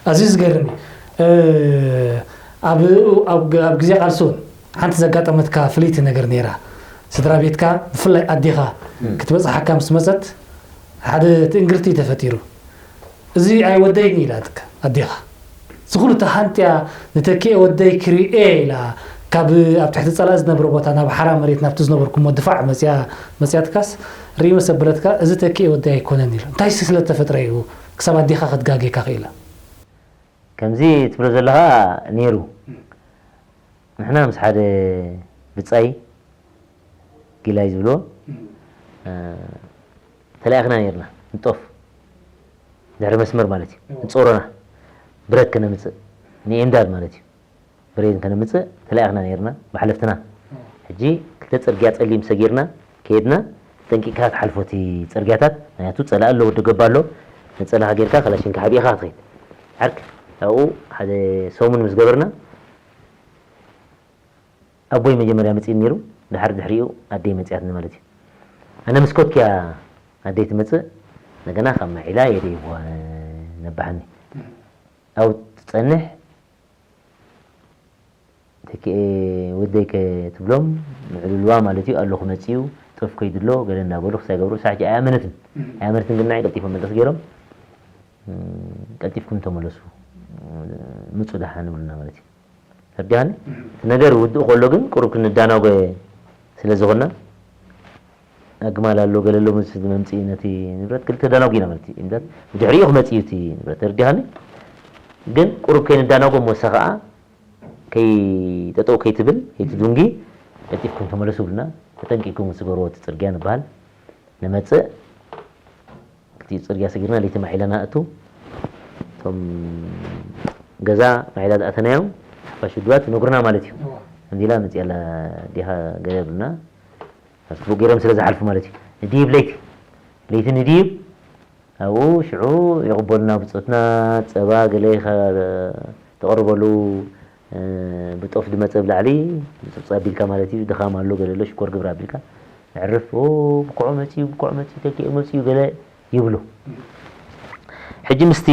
ኣዝዩ ዝገርም እዩ። ኣብ ኣብ ኣብ ግዜ ቃልሲ እውን ሓንቲ ዘጋጠመትካ ፍልይቲ ነገር ነይራ። ስድራ ቤትካ ብፍላይ ኣዴኻ ክትበጽሓካ ምስ መጸት ሓደ ትእንግርቲ እዩ ተፈጢሩ። እዚ ኣይወደይን ኢላትካ ኣዴኻ። እዚ ኩሉ ተሃንጥያ ንተኪኤ ወደይ ክሪኤ ኢላ ካብ ኣብ ትሕቲ ጸላኢ ዝነብሮ ቦታ ናብ ሓራ መሬት ናብቲ ዝነበርኩሞ ድፋዕ መጽያ መጽያትካስ ርኢመ ሰበለትካ እዚ ተኪኤ ወደይ ኣይኮነን ኢሉ። እንታይ ስለ ተፈጥረ እዩ ክሳብ ኣዴኻ ክትጋጌካ ክኢላ? ከምዚ ትብሎ ዘለኻ ነይሩ። ንሕና ምስ ሓደ ብጻይ ጊላይ ዝብሎ ተላኢኽና ነይርና ንጦፍ ድሕሪ መስመር ማለት እዩ ንጾሮና ብረት ከነምጽእ ንኤምዳድ ማለት እዩ ብሬን ከነምጽእ ተላኢኽና ነይርና ብሓለፍትና ሕጂ ክልተ ጽርግያ ጸሊም ሰጊርና ከየድና ተጠንቂቕካ ትሓልፎ እቲ ጽርግያታት ምክንያቱ ጸላኢ ኣሎ ወዲ ገባ ኣሎ ነጸላኻ ጌርካ ከላሽንካ ሓቢእኻ ክትኸይድ ዓርክ ኣብኡ ሓደ ሰሙን ምስ ገበርና ኣቦይ መጀመርያ መጺኡ ነይሩ፣ ድሓር ድሕሪኡ ኣደይ መጺኣትኒ ማለት እዩ። ኣነ ምስ ኮትኩያ ኣደይ ትመጽእ፣ እንደገና ካብ ማዒላ የደይዋ ነባሕኒ። ኣብኡ ትጸንሕ፣ ተኪኤ ወደይ ከ ትብሎም፣ ምዕልልዋ ማለት እዩ፣ ኣለኹ መጺኡ፣ ጦፍ ከይዱ ኣሎ፣ ገለ እንዳበሉ ክሳይ ገብሩ፣ ሳሕጂ ኣይኣመነትን። ኣይኣመነትን ግን ንዓይ ቀልጢፎም መለስ ገይሮም፣ "እም፣ ቀልጢፍኩም ተመለሱ፣ ምጹ ደሓን" ይብሉና ማለት እዩ። ተረዲኻኒ? እቲ ነገር ውድእ ከሎ ግን ቁሩብ ክንዳናጎ ስለ ዝኾንና፣ ኣግማል ኣሎ፣ ገለ ኣሎ፣ ምስ መምጽኢ ነቲ ንብረት ክልተ ዳናጉ ኢና ማለት እዩ። እምበር ብድሕሪኡ ክመጽእ እዩ እቲ ንብረት። ተረዲኻኒ? ግን ቁሩብ ከይንዳናጎ እሞ ንሳ ኸኣ ከይ-፣ ጠጠው ከይትብል፣ ከይትድንጉ፣ ቀልጢፍኩም ተመለሱ ብልና፣ ተጠንቂቅኩም ዝገበርዎ እቲ ጽርግያ ንበሃል። ንመጽእ፣ እቲ ጽርግያ ሰጊርና ለይቲ ማዒላ ንኣቱ። እቶም ገዛ ማዒላ ዝኣተናዮም ሓፋሽ ውድባት ይነግሩና ማለት እዩ። እዋ። ከምዚ ኢላ መጽያ ኣላ ዲኻ ገለ ብልና፣ ኣስቡ ገይሮም ስለ ዝሓልፉ ማለት እዩ። ንድይብ ለይቲ፣ ለይቲ ንድይብ፣ ኣብኡ ሽዑ ይቕበሉና ብጾትና፣ ጸባ ገለ ይኸ-፣ ተቕርበሉ፣ እ፣ ብጦፍ ዝመጸ ብላዕሊ፣ ብጽብጻብ ኣቢልካ ማለት እዩ፣ ድኻም ኣሎ፣ ገለ ኣሎ፣ ሽኮር ግብሪ ኣቢልካ፣ ነዕርፍ፣ ኦ፣ ብኩዖ መጺኡ፣ ብኩዖ መጺኡ፣ ተኪኤ መጺኡ፣ ገለ ይብሉ። ሕጂ ምስቲ፣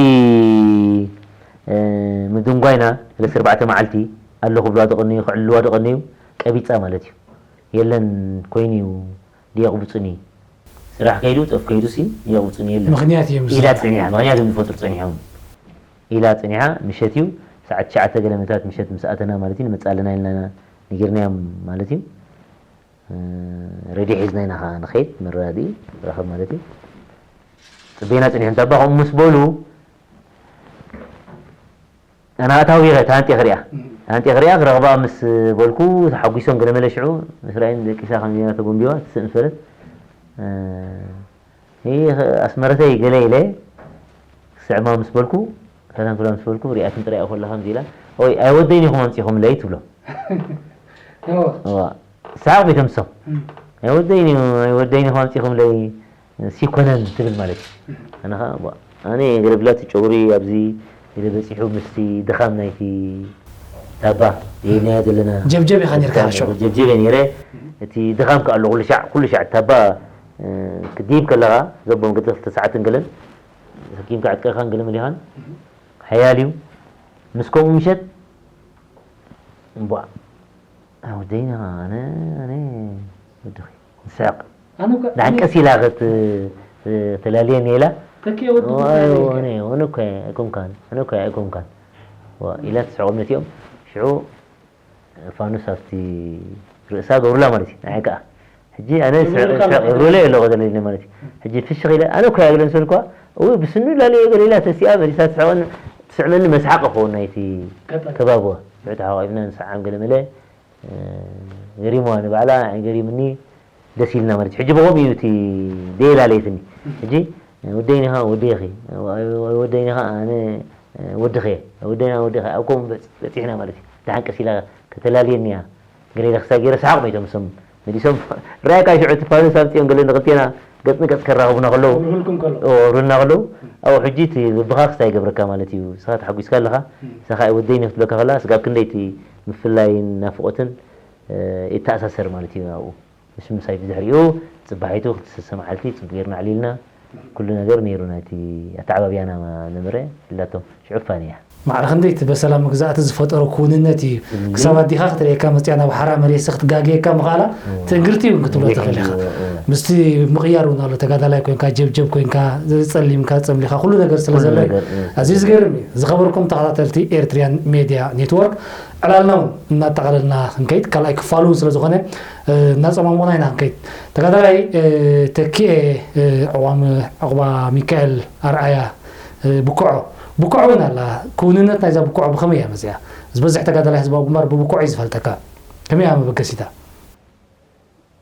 እ፣ ምድንጓይና፣ ሰለስተ ኣርባዕተ መዓልቲ ኣለኹ ብልዋ ደቐንዩ፣ ክዕልልዋ ደቐንዩ፣ ቀቢጻ ማለት እዩ። የለን ኮይኑ እዩ፣ ድየቕብጹኒ። ስራሕ ከይዱ፣ ጦፍ ከይዱ ሲ፣ ድየቕብጹኒ የለን። ምኽንያት እዮም ኢላ ዝህቡ። ጸኒሓ፣ ምኽንያት እዮም ዝፈጥሩ ጸኒሖም። ኢላ ጸኒሓ፣ ምሸት እዩ፣ ሰዓት ትሽዓተ ገለ ምታት ምሸት ምስ ኣተና ማለት እዩ፣ ንመጽእ ኣለና ኢልና ነጊርናዮም ማለት እዩ። እ፣ ሬድዮ ሒዝና ኢና ኸዓ ንኸይድ፣ መረዳድኢ ንረኸብ ማለት እዩ። ጽበይና ጸኒሖም፣ ታባ ከምኡ ምስ በሉ፣ ኣነ ኣታዊ ኢኸ፣ ታንጤ ክሪኣ። እም። ታንጤ ክሪኣ ክረኽባ ምስ በልኩ፣ ተሓጒሶም ገለ መለ ሽዑ፣ ምስ ራእይን ደቂሳ ከም ዜና ተጎንቢዋ፣ ትስእ ምስ በለት፣ እ፣ ይህ ኣስመረተይ ገለ ኢለ፣ ክስዕማ ምስ በልኩ፣ ሰላም ክብላ ምስ በልኩ፣ ሪኣትን ጥራይ እያ ከለኻ ከምዚ ኢላ፣ "ኦይ፣ ኣይወደይን ኢኹም ኣምጺኹምለይ?" ትብሎ። እዋ። እዋ። ሰሓቕ ቤቶም ሰው። እም። "ኣይወደይን እዩ፣ ኣይወደይን ኢኹም ኣምጺኹምለይ?" ሲኮነን ትብል ማለት እዩ። ኣነ ኸዓ፣ ቧ፣ ኣነ ገለ ብላቲ ጨጉሪ ኣብዚ ገለ በጺሑ ምስቲ ድኻም ናይቲ ታባ የይናዮ ዘለና። ጀብጀብ ኢኻ ነርካ ሓሾ። ጀብጀብ እየ ነይረ። እቲ ድኻም ከኣ ኣሎ፣ ኩሉ ሻዕ፣ ኩሉ ሻዕ ታባ፣ እ፣ ክትድይብ ከለኻ፣ ዘቦም ገለ ክልተ ሰዓትን ገለን፣ ሰኪምካ ዕጥቀኻን ገለ መሊኻን፣ ሓያል እዩ። ምስ ከምኡ ምሸት፣ እምቧ፣ ኣወደይና፣ ኣነ፣ ኣነ፣ ወድኺ፣ ንስሕቕ። ኣነ እኮ፣ ደሓን ኣነ ቀስ ኢላ ክት-፣ ተላልየኒ ኢላ። ተኪኤ ወዲ ዋ፣ ጉዳይ ኣነ፣ ኣነ እኮ ኣይኮንካን፣ ኣነ እኮ ኣይኮንካን። ዋ፣ ኢላ ትስሕቖም ነቲኦም። ሽዑ ፋኑስ ኣብቲ ርእሳ ገብሩላ ማለት እዩ፣ ንዓይ ከኣ። ሕጂ ኣነ ገብሩላ ስሕቕ፣ ስሕቕ ማለት ገብሩላ እዩ። የሎ ገለ ኢለ ማለት እዩ። ሕጂ ፍሽኽ ኢለ፣ ኣነ እኮ እያ ገለ ምስ በልኳ፣ እው፣ ብስኑ ላልየ ገለ ኢላ ተሲኣ መሊሳ ትስሕቐኒ፣ ትስዕመኒ መስሓቕ ክኸውን ናይቲ ከባብዋ። ሽዑ ተሓቋቒፍና ንሰዓም ገለ መለ፣ እ፣ ገሪምዋ ንባዕላ፣ ንዓይ ገሪምኒ፣ ደስ ኢልና ማለት እዩ። ሕጂ ብኸምኡ እዩ እቲ ደይላለየትኒ። ሕጂ፣ እ፣ ወደይኒ ኸዓ ወደይኺ፣ ወደይኒ ኸዓ ኣነ፣ እ፣ ወድኺ እየ። ወደይና ወደይኺ፣ ኣብ ከምኡ በጽ-፣ በጺሕና ማለት እዩ። ደሓን ቀስ ኢላ ከተላልየኒ እያ። ገለ ኢለ ክሳብ ገይረ ሰሓቕ መይቶም እሶም መሊሶም። ርኣየካ ሽዑ እቲ ፋኑስ ኣምጺኦም ገለ ንኽልቴና ገጽ ንገጽ ከራኽቡና ከለዉ፣ ክብርህልኩም ከሎ። ኦ፣ ክብርህልና ከለዉ፣ ኣብኡ ሕጂ እቲ ልብኻ ክስታይ ይገብረካ ማለት እዩ። ንስኻ ተሓጒስካ ኣለኻ፣ እም። ንስኻ ወደይኒ ክትብለካ ከላ፣ ስጋብ ክንደይ እቲ ምፍላይን ናፍቖትን፣ እ፣ ይተኣሳሰር ማለት እዩ ኣብኡ። ምስ ምሳይ ብድሕሪኡ ጽባሒቱ ክልተ ሰለስተ መዓልቲ ጽቡቕ ጌርና ኣዕሊልና። ኩሉ ነገር ነይሩ፣ ናይቲ ኣተዓባብያና መምረ ኢላቶም ሽዑ ፋንያ። ማዕረ ክንደይ እቲ በሰላ መግዛእቲ ዝፈጠሮ ክውንነት እዩ። እም። ክሳብ ኣዲኻ ክትርእየካ መጺኣ ናብ ሓራ መሬትሲ ክትጋግየካ ምኽኣላ እም። ትእንግርቲ እውን ክትብሎ ትኽእል ኢኻ። እም። ምስቲ ምቕያር እውን ኣሎ። ተጋዳላይ ኮንካ፣ ጀብጀብ ኮንካ፣ ጸሊምካ፣ ጸምሊኻ፣ ኩሉ ነገር ስለ ኩሉ ዘሎ እዩ። ነገር፣ እም። ኣዝዩ ዝገርም እዩ። ዝኸበርኩም ተኸታተልቲ ኤርትርያን ሜድያ ኔትወርክ፣ ዕላልና እውን እናጠቓለልና ክንከይድ፣ ካልኣይ ክፋሉ እውን ስለ ዝኾነ፣ እ፣ እናጸማሙቕና ኢና ክንከይድ። ተጋዳላይ፣ እ፣ ተኪኤ፣ እ፣ ዕቋም-፣ ዕቑባ ሚካኤል ኣርኣያ፣ እ፣ ብኮዖ። ብኮዖ እውን ኣላ። ክውንነት ናይዛ ብኮዖ ብኸመይ እያ መጺኣ? ዝበዝሕ ተጋዳላይ ህዝባዊ ግንባር ብብኮዖ እዩ ዝፈልጠካ። ከመይ እያ መበገሲታ?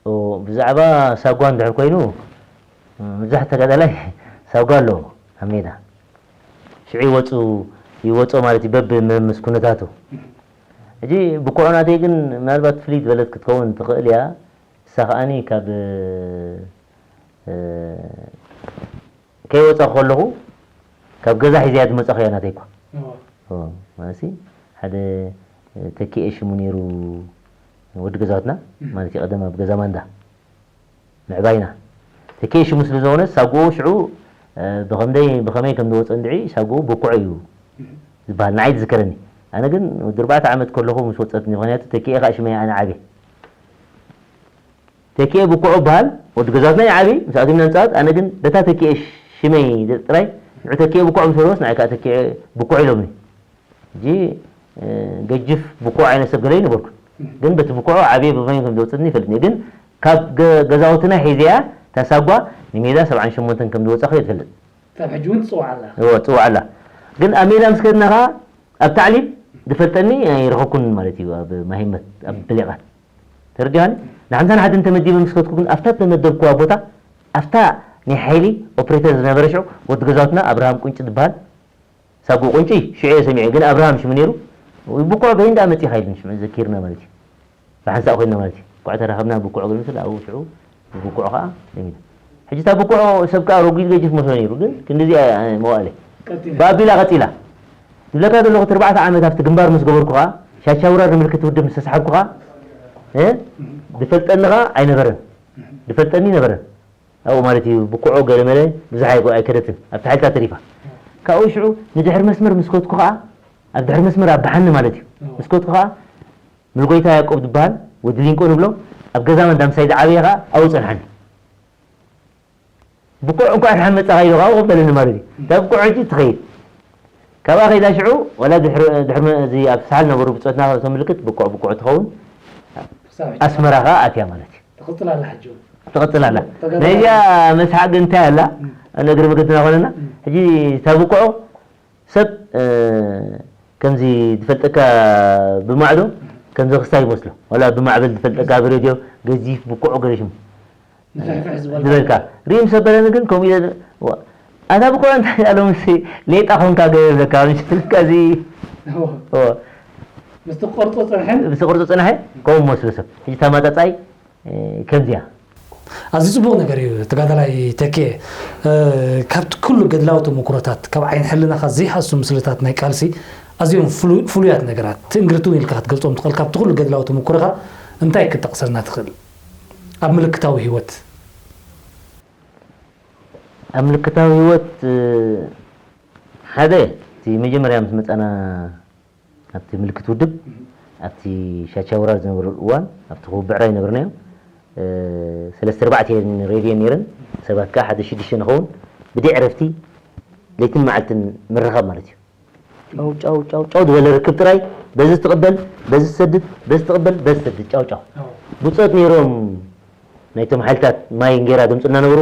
ኦ፣ ብዛዕባ ሳጓ እንድሕር ኮይኑ፣ እ፣ መብዛሕትኡ ተጋዳላይ ሳጓ ኣለዎ ኣብ ሜዳ። ሽዑ ይወጹ፣ ይወጾ ማለት እዩ፣ በብ መ-፣ ምስ ኩነታቱ። ሕጂ ብኮዖ ናተይ ግን ምናልባት ፍልይ ዝበለት ክትከውን ትኽእል እያ። ንሳ ከኣኒ ካብ፣ እ፣ ከይወጻኹ ከለኹ ካብ ገዛ ሒዘያ ዝመጻኹ እያ ናተይ እኳ። እዎ። ኦ፣ ማለትሲ ሓደ፣ እ፣ ተኪኤ ሽሙ ነይሩ፣ ወዲ ገዛውትና ማለት እዩ። ቀደም ኣብ ገዛ ማንዳ ምዕባይና ተኬ ሽሙ ስለ ዝኾነ ሳጎ ሽዑ ብኸምደይ ብኸመይ ከም ዝወፀ እንድዒ ሳጎ ብኩዕ እዩ ዝበሃል ንዓይ ዝዝከረኒ። ኣነ ግን ወዲ ኣርባዕተ ዓመት ከለኹ ምስ ወፀትኒ፣ ምኽንያቱ ተኪኤ ከዓ ሽመይ ኣነ ዓብየ። ተኪኤ ብኩዑ በሃል ወዲ ገዛትና ይዓብይ ምስ ኣቲምና ንፃወት። ኣነ ግን በታ ተኪኤ ሽመይ ጥራይ ንዑ ተኪኤ ብኩዕ ምስ በልዎስ ንዓይ ከዓ ተኪኤ ብኩዕ ኢሎምኒ። ሕጂ ገጅፍ ብኩዕ ዓይነት ሰብ ገለ ይነበርኩ፣ ግን በቲ ብኩዑ ዓብየ ብመን ከም ዝወፅእኒ ይፈልጥኒ። ግን ካብ ገዛውትና ሒዘያ ታሳጓ ንሜዳ ሰብዓን ሸሞንተን ከም ዝወፃኹ እየ ዝፈልጥ። ካብ ሕጂ እውን ትፅዋዕ ኣላ። እወ ትፅዋዕ ኣላ። ግን ኣብ ሜዳ ምስ ከድና ከዓ ኣብ ታዕሊም ዝፈልጠኒ ኣይረኸብኩን ማለት እዩ። ኣብ ማሂመት ኣብ ብሌቓት ተረዲኻኒ። ንሓምሳን ሓደን ተመዲበ ምስ ከድኩ ግን ኣብታ ተመደብኩዋ ቦታ ኣብታ ናይ ሓይሊ ኦፕሬተር ዝነበረ ሽዑ ወዲ ገዛውትና ኣብርሃም ቁንጭ ዝበሃል ሳጎ ቁንጭ ሽዑ እየ ሰሚዐ። ግን ኣብርሃም ሽሙ ነይሩ። ብኩዕ በይን ደኣ መፂኻ ኢሉን ሽዑ ዘኪርና ማለት እዩ። ብሓንሳእ ኮይና ማለት እዩ። ብኩዕ ተራኸብና ብኩዕ ግን ምስል ኣብኡ ሽዑ ብብኩዕ ከዓ ደሚና። ሕጂ እታ ብኩዕ ሰብ ከዓ ረጒድ ገጅፍ መስሎ ነይሩ። ግን ክንዲዚ መዋእለ ባቢላ ቀፂላ ዝብለካ ዘለኹ እቲ ኣርባዕተ ዓመት ኣብቲ ግንባር ምስ ገበርኩ ከዓ ሻቻውራር ንምልክት ውድብ ምስ ተሳሓብኩ ከዓ ዝፈልጠኒ ከዓ ኣይነበረን። ዝፈልጠኒ ነበረን ኣብኡ ማለት እዩ። ብኩዖ ገለመለ ብዙሕ ኣይኮ ኣይከደትን ኣብቲ ሓይልታት ተሪፋ። ካብኡ ሽዑ ንድሕሪ መስመር ምስ ከድኩ ከዓ ኣብ ድሕሪ መስመር ኣባሓኒ ማለት እዩ። ምስ ከድኩ ከዓ ምልጎይታ ያቆብ ዝበሃል ወዲ ሊንቆ ንብሎ ኣብ ገዛ መንዳ ምሳይ ዝዓበየ ከዓ ኣብኡ ፀንሓኒ። ብኩዕ እንኳዕ ደሓን መፃኻ ኢሉ ከዓ ኮፍ በለኒ ማለት እዩ። እታ ብኩዕ ሕጂ ትኸይድ። ካብኣ ከይዳ ሽዑ ዋላ ድሕሪ ድሕሪ መ- እዚ ኣብ ሳሕል ነበሩ ብፆትና እቶም ምልክት ብኩዕ ብኩዕ ትኸውን። ክሳብ ሕጂ ኣስመራ ከዓ ኣትያ ማለት እዩ። ትቕፅል ኣላ ሕጂ እውን። ትቕፅል ኣላ። ተጋዳላይ። ናይዚኣ መስሓቅ ግን እንታይ ኣላ? ኣብ ነግሪ መገድና ኮነና ሕጂ እታ ብኩዑ ሰብ ከምዚ ዝፈልጠካ ብማዕዶ ከምዚ ክስታይ ይመስሎ። ዋላ ብማዕበል ዝፈልጠካ ብሬድዮ ገዚፍ ብኩዑ ገለ ሽሙ ንፍሕፍሕ ዝበልካ ዝበልካ ሪም ሰበረኒ ግን ከምኡ ኢለ ዋ፣ ኣታ ብኮ እንታይ ኣሎም ሲ ሌጣ ኮንካ ገለ ይብለካ ምሽ ከዚ እዎ። እዎ። ምስ ትቆርጾ ጽንሐን ምስ ቁርጹ ጽንሐ ከምኡ መስሎ ሰብ ሕጂ ተማጻጻይ ከምዚያ ኣዝዩ ጽቡቕ ነገር እዩ ተጋዳላይ ተኬ። ካብቲ ኩሉ ገድላዊ ተመኩሮታት ካብ ዓይን ሕልናኻ ዘይሃሱ ምስልታት ናይ ቃልሲ ኣዝዮም ፍሉ- ፍሉያት ነገራት ትእንግርቱ ኢልካ ክትገልጾም ትኽእል ካብቲ ኩሉ ገድላዊ ተመኩሮኻ እንታይ ክትጠቕሰልና ትኽእል? ኣብ ምልክታዊ ህይወት ኣብ ምልክታዊ ህይወት ሓደ እቲ መጀመርያ ምስ መፃና ኣብቲ ምልክት ውድብ ኣብቲ ሻቻውራ ዝነበሩ እዋን ኣብቲ ክውብዕራ ይነበርናዮ ሰለስተ ኣርባዕተ ሬድዮ ነይረን ሰባት ከዓ ሓደ ሽዱሽተ ንኸውን ብደይ ዕረፍቲ ለይትን መዓልትን ምርኻብ ማለት እዩ ጫው ጫው ጫው ጫው ዝበለ ርክብ ጥራይ በዚ ትቕበል በዚ ትሰድድ በዚ ትቕበል በዚ ትሰድድ ጫው ጫው ብጾት ነይሮም ናይቶም ሓይልታት ማይ እንጌራ ድምፁ እናነበሩ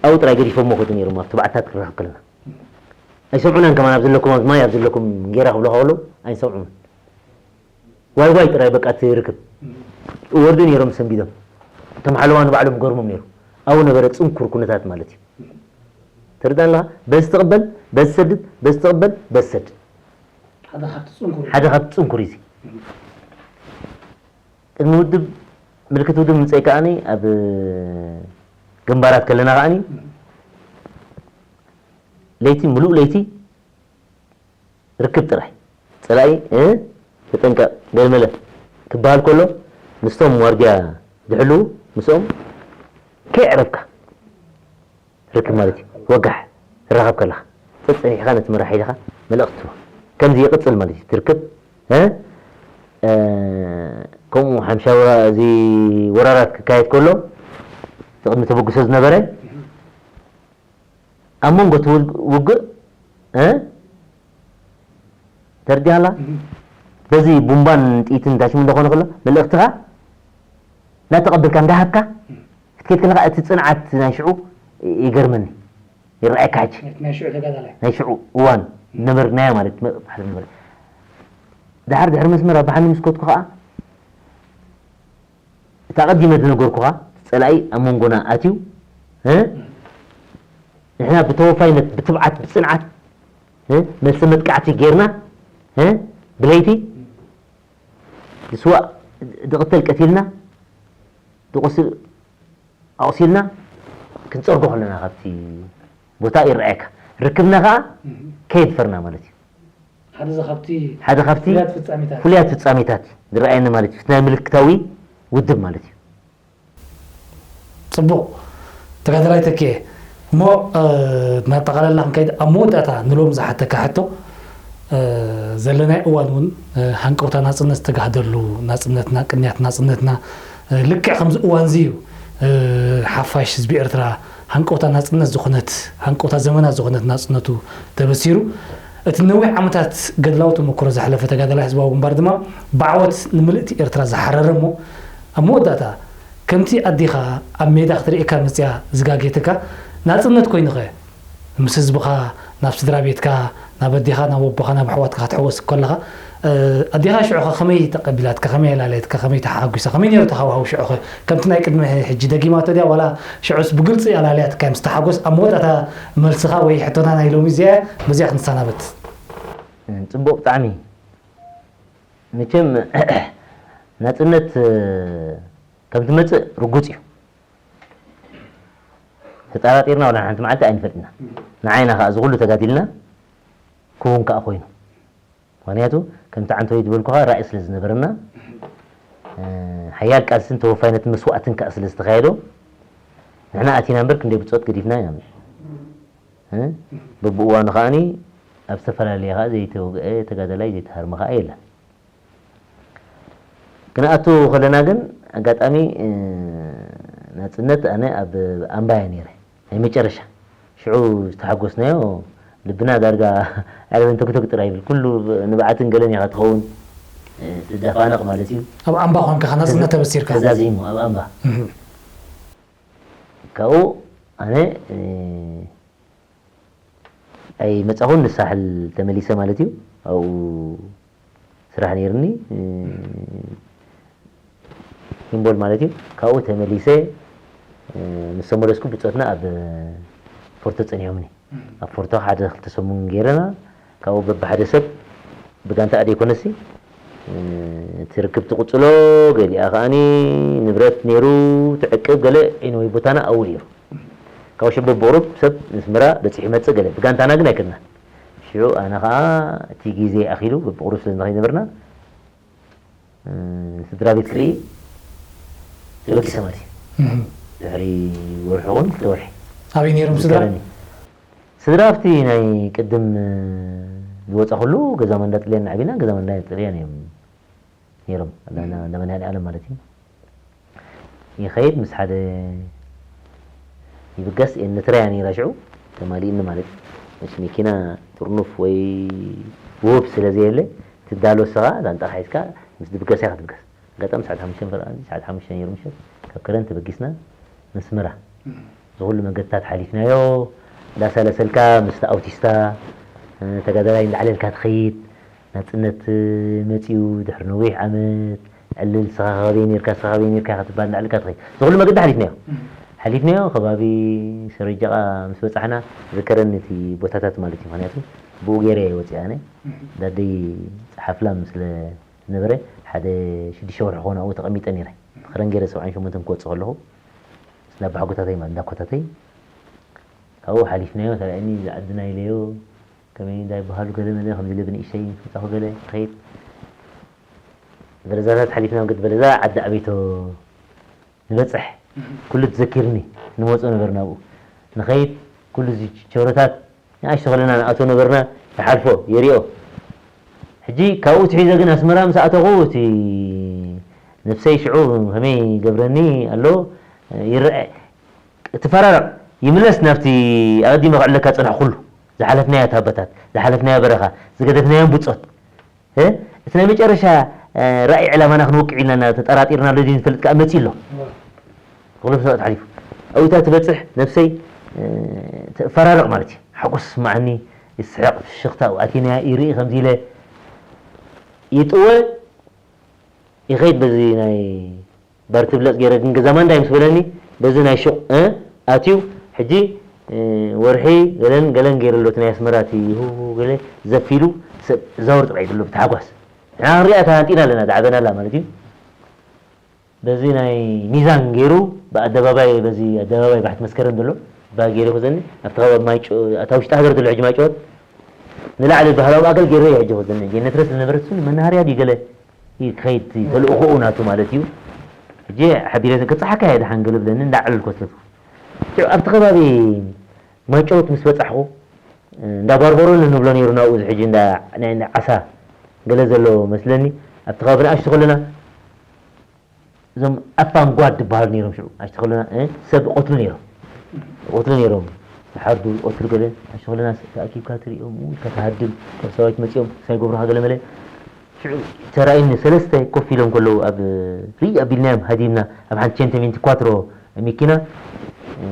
ኣብኡ ጥራይ ገዲፎሞ ከዱ ነይሮም ኣብቲ ባዕታት ክንረኽብ ከለና ኣይሰምዑናን ከማን ኣብ ዘለኩም ኣብ ማይ ኣብ ዘለኩም እንጌራ ክብሉ ከለዉ ኣይሰምዑን ዋይ ዋይ ጥራይ በቃ እቲ ርክብ ወርዱ ነይሮም ሰንቢዶም እቶም ሓለዋ ንባዕሎም ገርሞም ነይሩ ኣብኡ ነበረ ፅንኩር ኩነታት ማለት እዩ ትርዳን ኣለኻ በዚ ትቕበል በዚ ሰድድ በዚ ትቕበል በዚ ሰድ ሓደ ካብቲ ፅንኩር ሓደ ካብቲ ፅንኩር እዩ ቅድሚ ውድብ ምልክት ውድብ ምፀይ ከዓኒ ኣብ ግንባራት ከለና ከዓኒ ለይቲ ምሉእ ለይቲ ርክብ ጥራይ ፀላኢ ተጠንቀቕ ገለመለ ክበሃል ከሎ ምስቶም ዋርድያ ዝሕልዉ ምስኦም ከይዕረፍካ ርክብ ማለት እዩ ወጋሕ ትራኸብ ከለኻ ፀፀኒሕኻ ነቲ መራሒ ኢልኻ መልእኽቲ ትህቦ ከምዚ ይቕፅል ማለት እዩ ትርክብ ከምኡ ሓምሻ እዚ ወራራት ክካየድ ከሎ እቲ ቅድሚ ተበግሶ ዝነበረ ኣብ መንጎ እቲ ውግእ ተርዲኣላ በዚ ቡምባን ጥይትን ዳሽሙ እንደኾነ ከሎ መልእኽትኻ እንዳተቐበልካ እንዳሃብካ ክትከይድ ከለኻ እቲ ፅንዓት ናይ ሽዑ ይገርመኒ ይረኣየካ ሕጂ ናይ ሽዑ ተጋዳላይ ናይ ሽዑ እዋን ነበርናዮ ማለት መቕፃሕቲ ነበረ ድሓር ድሕሪ መስመር ኣባሓኒ ምስ ከትኩ ከዓ እቲ ኣቐዲመ ዝነገርኩኻ እቲ ጸላኢ ኣብ መንጎና ኣትዩ ንሕና ብተወፋይነት ብትብዓት ብጽንዓት መልሰ መጥቃዕቲ ጌርና ብለይቲ ዝስዋእ ዝቕተል ቀቲልና ዝቑስል ኣቑሲልና ክንጸርጎ ከለና ካብቲ ቦታ ይረኣየካ ርክብና ከዓ ከየድፈርና ማለት እዩ ሓደ ካብቲ ሓደ ካብቲ ፍሉያት ፍጻሜታት ፍሉያት ፍጻሜታት ዝረኣየኒ ማለት እዩ። ናይ ምልክታዊ ውድብ ማለት እዩ። ጽቡቕ። ተጋዳላይ ተኪኤ፣ እሞ፣ እ፣ እናጠቓለልና ክንከይድ፣ ኣብ መወዳእታ ንሎም ዝሓተካ ሕቶ፣ እ፣ ዘለናይ እዋን እውን፣ እ፣ ሃንቀውታ ናጽነት ዝተጋህደሉ፣ ናጽነትና፣ ቅንያት ናጽነትና፣ እ፣ ልክዕ ከምዚ እዋን እዚ እዩ። እ፣ ሓፋሽ ህዝቢ ኤርትራ ሃንቀውታ ናጽነት ዝኾነት፣ ሃንቀውታ ዘመናት ዝኾነት ናጽነቱ ተበሲሩ። እቲ ነዊሕ ዓመታት ገድላዊ ተመክሮ ዘሕለፈ ተጋዳላይ ህዝባዊ ግንባር ድማ ብዓወት ንምልእቲ ኤርትራ ዝሓረረ እሞ፣ ኣብ መወዳእታ ከምቲ ኣዴኻ ኣብ ሜዳ ክትርእየካ መጽያ ዝጋጌትካ፣ ናጽነት ኮይኑኸ ምስ ህዝብኻ፣ ናብ ስድራ ቤትካ፣ ናብ ኣዴኻ፣ ናብ ኣቦኻ፣ ናብ ኣሕዋትካ ክትሕወስ ከለኻ፣ እ፣ ኣዴኻ ሽዑ ኸ ከመይ ተቐቢላትካ፣ ከመይ ኣላለየትካ፣ ከመይ ተሓጒሳ፣ ከመይ ነይሩ እቲ ሃዋህው ሽዑ ኸ? ከምቲ ናይ ቅድሚ ሕጂ ደጊማቶ ድያ ዋላ ሽዑስ ብግልጺ ኣላለያትካ ምስ ተሓጎስ? ኣብ መወዳእታ መልስኻ ወይ ሕቶና ናይ ሎሚ እዚኣ እያ፣ በዚኣ ክንሰናበት። ጽቡቕ ብጣዕሚ። መቸም ናጽነት ከም ትመጽእ ርጉጽ እዩ። ተጠራጢርና ዋላ ሓንቲ መዓልቲ ኣይንፈልጥና። ንዓይና ከኣ እዚ ኩሉ ተጋዲልና ክውን ከኣ ኮይኑ። ምኽንያቱ ከምቲ ዓንተወይ ዝበልኩኻ ራእይ ስለ ዝነበረና፣ እ፣ ሓያል ቃልስን ተወፋይነትን መስዋእትን ከኣ ስለ ዝተኻየዶ ንሕና ኣቲና እምበር ክንደይ ብጾት ገዲፍና ኢና። እ፣ በብእዋኑ ከኣኒ ኣብ ዝተፈላለየ ከኣ ዘይተወግአ ተጋዳላይ ዘይተሃርመ ከኣ የለን። ክንኣቱ ከለና ግን ኣጋጣሚ፣ እ፣ ናጽነት ኣነ ኣብ ኣምባ እየ ነይረ። ናይ መጨረሻ ሽዑ ዝተሓጎስናዮ ልብና ዳርጋ ዕረበን ተግተግ ጥራይ ይብል። ኩሉ ንብዓትን ገለን ኢኻ ትኸውን፣ እ፣ ትደፋነቕ ማለት እዩ። ኣብ ኣምባ ኮንካ ናጽነት ተበሲርካ። ተዛዚሙ ኣብ ኣምባ። እህ። ካብኡ ኣነ፣ እ፣ ኣይመጻኹን ንሳሕል ተመሊሰ ማለት እዩ። ኣብኡ ስራሕ ነይርኒ፣ እ፣ ሂምቦል ማለት እዩ። ካብኡ ተመሊሰ፣ እ፣ ምስ ተመለስኩ ብጾትና ኣብ ፎርቶ ጸኒሖምኒ። ኣብ ፎርቶ ሓደ ክልተ ሰሙን ገይረና፣ ካብኡ በብሓደ ሰብ ብጋንታ ኣደ ይኮነሲ፣ እ፣ እቲ ርክብ ትቕጽሎ፣ ገሊኣ ከኣኒ ንብረት ነይሩ ትዕቅብ፣ ገለ፣ ኤኒወይ ቦታና ኣብኡ ነይሩ። ካብ ሽዑ በብቑሩብ ሰብ ንስመራ በጺሑ ይመጽእ፣ ገለ ብጋንታና ግን ኣይከድናን። ሽዑ ኣነ ከኣ እቲ ግዜ ኣኺሉ በብቑሩብ ስለ ንኸይድ ነበርና፣ እ፣ ስድራ ቤት ክርኢ ተበጊሰ ማለት እዩ። እህ። ድሕሪ ወርሒ ኹን ክልተ ወርሒ። ኣበይ ነይሮም ስድራ? ይዝከረኒ። ስድራ ኣብቲ ናይ ቅድም፣ እ፣ ዝወጻ ኩሉ ገዛ መንዳ ጥልያን ንዓቢና ገዛ መንዳ ጥልያን እዮም ነይሮም። እንዳ፣ እንዳ መድኃኔ ዓለም ማለት እዩ። ይኸይድ ምስ ሓደ ይብገስ፣ እየ ንትራያ ነይራ ሽዑ ተማሊእኒ ማለት እዩ። መች መኪና ጥርኑፍ ወይ ውህብ ስለ ዘየለ ትዳሎ ስኻ ዛንጣ ሒዝካ ምስ ድብገስ እያ ክትብገስ። ኣጋጣሚ ሰዓት ሓሙሽተ ፈርቓ ሰዓት ሓሙሽተ ነይሩ ምሸት ካብ ከረን ተበጊስና ነስመራ። እዚ ኩሉ መገድታት ሓሊፍናዮ እንዳሰለሰልካ ምስቲ ኣውቲስታ፣ እ፣ ተጋዳላይ እንዳዕለልካ ትኸይድ። ናጽነት መጺኡ ድሕሪ ነዊሕ ዓመት ዕልል ስኻ ካበይ ነርካ፣ ስኻ ካበይ ነርካ ኢኻ ትበሃል እንዳዕለልካ ትኸይድ። እዚ ኩሉ መገዲ ሓሊፍናዮ። ሓሊፍናዮ ከባቢ ሰረጃቓ ምስ በጻሕና ዝከረኒ እቲ ቦታታት ማለት እዩ። ምኽንያቱ ብኡ ገይረ እየ ወጺኣ ኣነ። ዳደይ ጸሓፍላም ስለ ዝነበረ ሓደ ሽዱሽተ ወርሒ ክኾን ኣብኡ ተቐሚጠ ነይረ። ከረን ገይረ ሰብዓን ሸሞንተን ክወጽእ ከለኹ ስለ ኣባሓጎታተይ ማለት እንዳኮታተይ ካብኡ ሓሊፍናዮ ተራእየኒ እዚ ዓድና ኢለዮ ከመይ እንዳይበሃሉ ገለ መለ ከምዚ ኢለ ብንእሽተይ ምስ መጻኹ ገለ ክኸይድ በለዛታት ሓሊፍና መገዲ በለዛ ዓዲ ኣቤቶ ንበጽሕ ኩሉ ትዘኪርኒ ንመጾ ነበር ናብኡ ንኸይድ ኩሉ እዚ ቸሮታት ንኣሽቶ ከለና ንኣቶ ነበርና ይሓልፎ የሪኦ ሕጂ ካብኡ ትሒዘ ግን ኣስመራ ምስ ኣተኹ እቲ ነፍሰይ ሽዑ ከመይ ገብረኒ ኣሎ ይረአ ትፈራረቕ ይምለስ ናብቲ ኣቐዲመ ክዕለካ ጸንሐ ኩሉ ዝሓለፍናዮ ታበታት ዝሓለፍናዮ በረኻ ዝገደፍናዮም ብጾት እ እቲ ናይ መጨረሻ ራእይ ዕላማና ክንወቅዕ ኢልና ተጠራጢርና ዶ ንፈልጥ ከዓ መፂ ኣሎ ክልተ ሰባት ሓሊፉ ኣብታ ትበፅሕ ነብሰይ ፈራርቕ ማለት እዩ ሓጎስ ስማዓኒ ይስሕቕ ፍሽኽታ ኣቲና ይርኢ ከምዚ ኢለ ይጥወ ይኸይድ በዚ ናይ ባር ትብለጽ ገይረ ግን ገዛ ማንዳይ ምስ በለኒ በዚ ናይ ሹቕ ኣትዩ ሕጂ ወርሒ ገለን ገለን ገይሩ ኣሎ እቲ ናይ ኣስመራ እቲ ይሁ ገለ ዘፊሉ ሰብ ዛወር ጥራይ ዘሎ ብታሓጓስ ንሕና ክንሪኣ ተሃንጢና ኣለና ዳዕበና ኣላ ማለት እዩ በዚ ናይ ሚዛን ገይሩ ብኣደባባይ በዚ ኣደባባይ ባሕቲ መስከረም ዘሎ ባ ገይሩ ክዘኒ ኣብቲ ከባቢ ማይጮ ኣታ ውሽጢ ሃገር ዘሎ ሕጂ ማይጨወት ንላዕሊ ባህላዊ ማእከል ገይረ እየ ሕጂ ክወስደኒ። ሕጂ ነትረስ ዝነበረት እሱ መናሃርያ ድዩ ገለ እዩ ክኸይድ ተልእኾኡ ናቱ ማለት እዩ። ሕጂ ሓቢረ ክጽሓካ እየ ደሓን ገለ ብለኒ እንዳዕለልኩ ወሰድኩ። ሽዑ ኣብቲ ከባቢ ማይጨውት ምስ በጻሕኹ፣ እንዳ ባርበሮ ንብሎ ነይሩ ናብኡ፣ እዚ ሕጂ እንዳ ናይ፣ ናይ ዓሳ ገለ ዘሎ መስለኒ። ኣብቲ ከባቢ ንኣሽቱ ከለና እዞም ኣፋን ጓድ ዝበሃሉ ነይሮም። ሽዑ ኣሽቱ ከለና፣ እ፣ ሰብ ይቐትሉ ነይሮም። ይቐትሉ ነይሮም። ይሓርዱ፣ ይቐትሉ ገለ። ኣሽቱ ከለና ተኣኪብካ ትሪኦም፣ ኢልካ ትሃድም። ሰብ ሰራዊት መጺኦም፣ ክሳይ ገብሩኻ ገለ መለ። ሽዑ ተራእዩኒ፣ ሰለስተ ኮፍ ኢሎም ከለዉ ኣብ ርይ ኣቢልናዮም ሃዲምና፣ ኣብ ሓንቲ ቸንተ ቪንቲ ኳትሮ መኪና፣ እ፣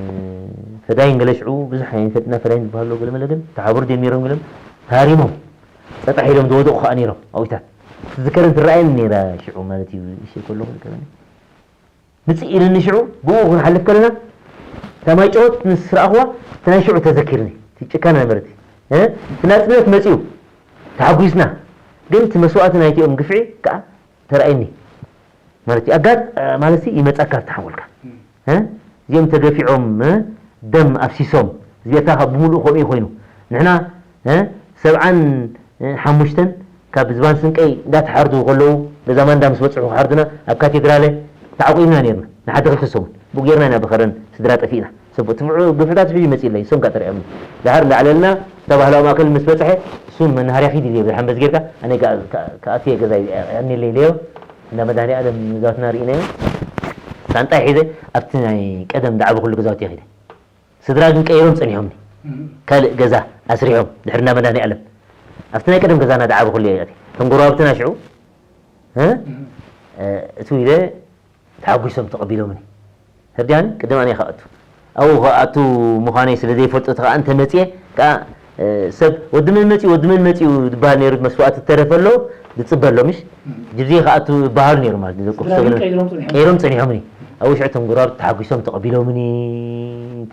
ፈዳይን ገለ ሽዑ ብዙሕ ኣይንፈልጥና፣ ፈዳይን ዝበሃሉ ገለ መለ ግን ተሓብሩ ጀሚሮም ገለ ታሪሞም ጸጣሕ ኢሎም ዝወደቑ ከኣ ነይሮም ኣብኡታት። ትዝከርን ትረኣየን ነይራ ሽዑ ማለት እዩ፣ ንእሽተይ ከለኹ ዝከረኒ። ምጽእ ኢሉኒ ሽዑ፣ ብኡ ክንሓልፍ ከለና፣ እታ ማይ ጨወት ምስ ረኣኽዋ፣ እቲ ናይ ሽዑ ተዘኪርኒ። እቲ ጭካነ ነበርቲ። እ? እቲ ናጽነት መጺኡ፣ ተሓጒስና። ግን እቲ መስዋእቲ ናይቲኦም ግፍዒ ከኣ ተራእየኒ። ማለት እዩ፣ ኣጋጥ-፣ ማለት እዩ፣ ይመጻካ ኣብቲ ሓንጎልካ። እ? እዚኦም ተገፊዖም፣ እ? ደም ኣፍሲሶም። እዚኣታ ካብ ብምሉኡ ከምኡ እዩ ኮይኑ። ንሕና፣ እ? ሰብዓን ሓሙሽተን ካብ ዝባን ስንቀይ እንዳተሓርዱ ከለዉ፣ ገዛ ማንዳ ምስ በጽሑ ክሓርዱና፣ ኣብ ካቴድራለ ተዓቂብና ነይርና። ንሓደ ክልተ ሰሙን። ብኡ ጌርና ኢና ብኸረን ስድራ ጠፊእና። ሰብ ትብዑ ግፍዕታት ሕጂ መጺእለይ፣ እሶም ከኣ ተሪኦምኒ። ድሓር እንዳዕለልና፣ እታ ባህላዊ ማእከል ምስ በጽሐ፣ እሱ መናሃርያ ኪድ ኢለዮ፣ ብሓንበስ ጌርካ፣ ኣነ ከኣ፣ ከኣ፣ ከኣትየ ገዛይ፣ የቐንየለይ ኢለዮ። እንዳ መድሃኔ ኣለም ገዛውትና ርኢናዮ። ሳንጣይ ሒዘ፣ ኣብቲ ናይ ቀደም ዝዓበኹሉ ገዛውቲ ከይደ። ስድራ ግን ቀይሮም ጸኒሖምኒ። ካልእ ገዛ ኣስሪሖም፣ ድሕሪ እንዳ መድሃኔ ኣለም። ኣብቲ ናይ ቀደም ገዛና ዝዓበኹሉ እየ ኣትየ። እቶም ጎረባብትና ሽዑ፣ እ? እ፣ እትው ኢለ ተሓጒሶም ተቐቢሎምኒ። ተርዲኣኒ? ቅድም ኣነ ክኣቱ። ኣብኡ ክኣቱ ምዃነይ ስለ ዘይፈልጡ፣ እቲ ኸኣ እንተ መጽየ ከኣ፣ እ፣ ሰብ፣ "ወዲ መን መጽዩ? ወዲ መን መጽዩ?" ዝበሃል ነይሩ፣ መስዋእቲ ዝተረፈ ኣሎ፣ ዝጽበ ኣሎ፣ ምሽ? ጅብዜ ክኣቱ ይበሃሉ ነይሩ ማለት እዩ፣ ደቂ ስድራ ግን ክሰግዱ። ቀይሮም ጸኒሖም። ቀይሮም ጸኒሖምኒ። ኣብኡ ሽዑ እቶም ጎረባብቲ ተሓጒሶም ተቐቢሎምኒ።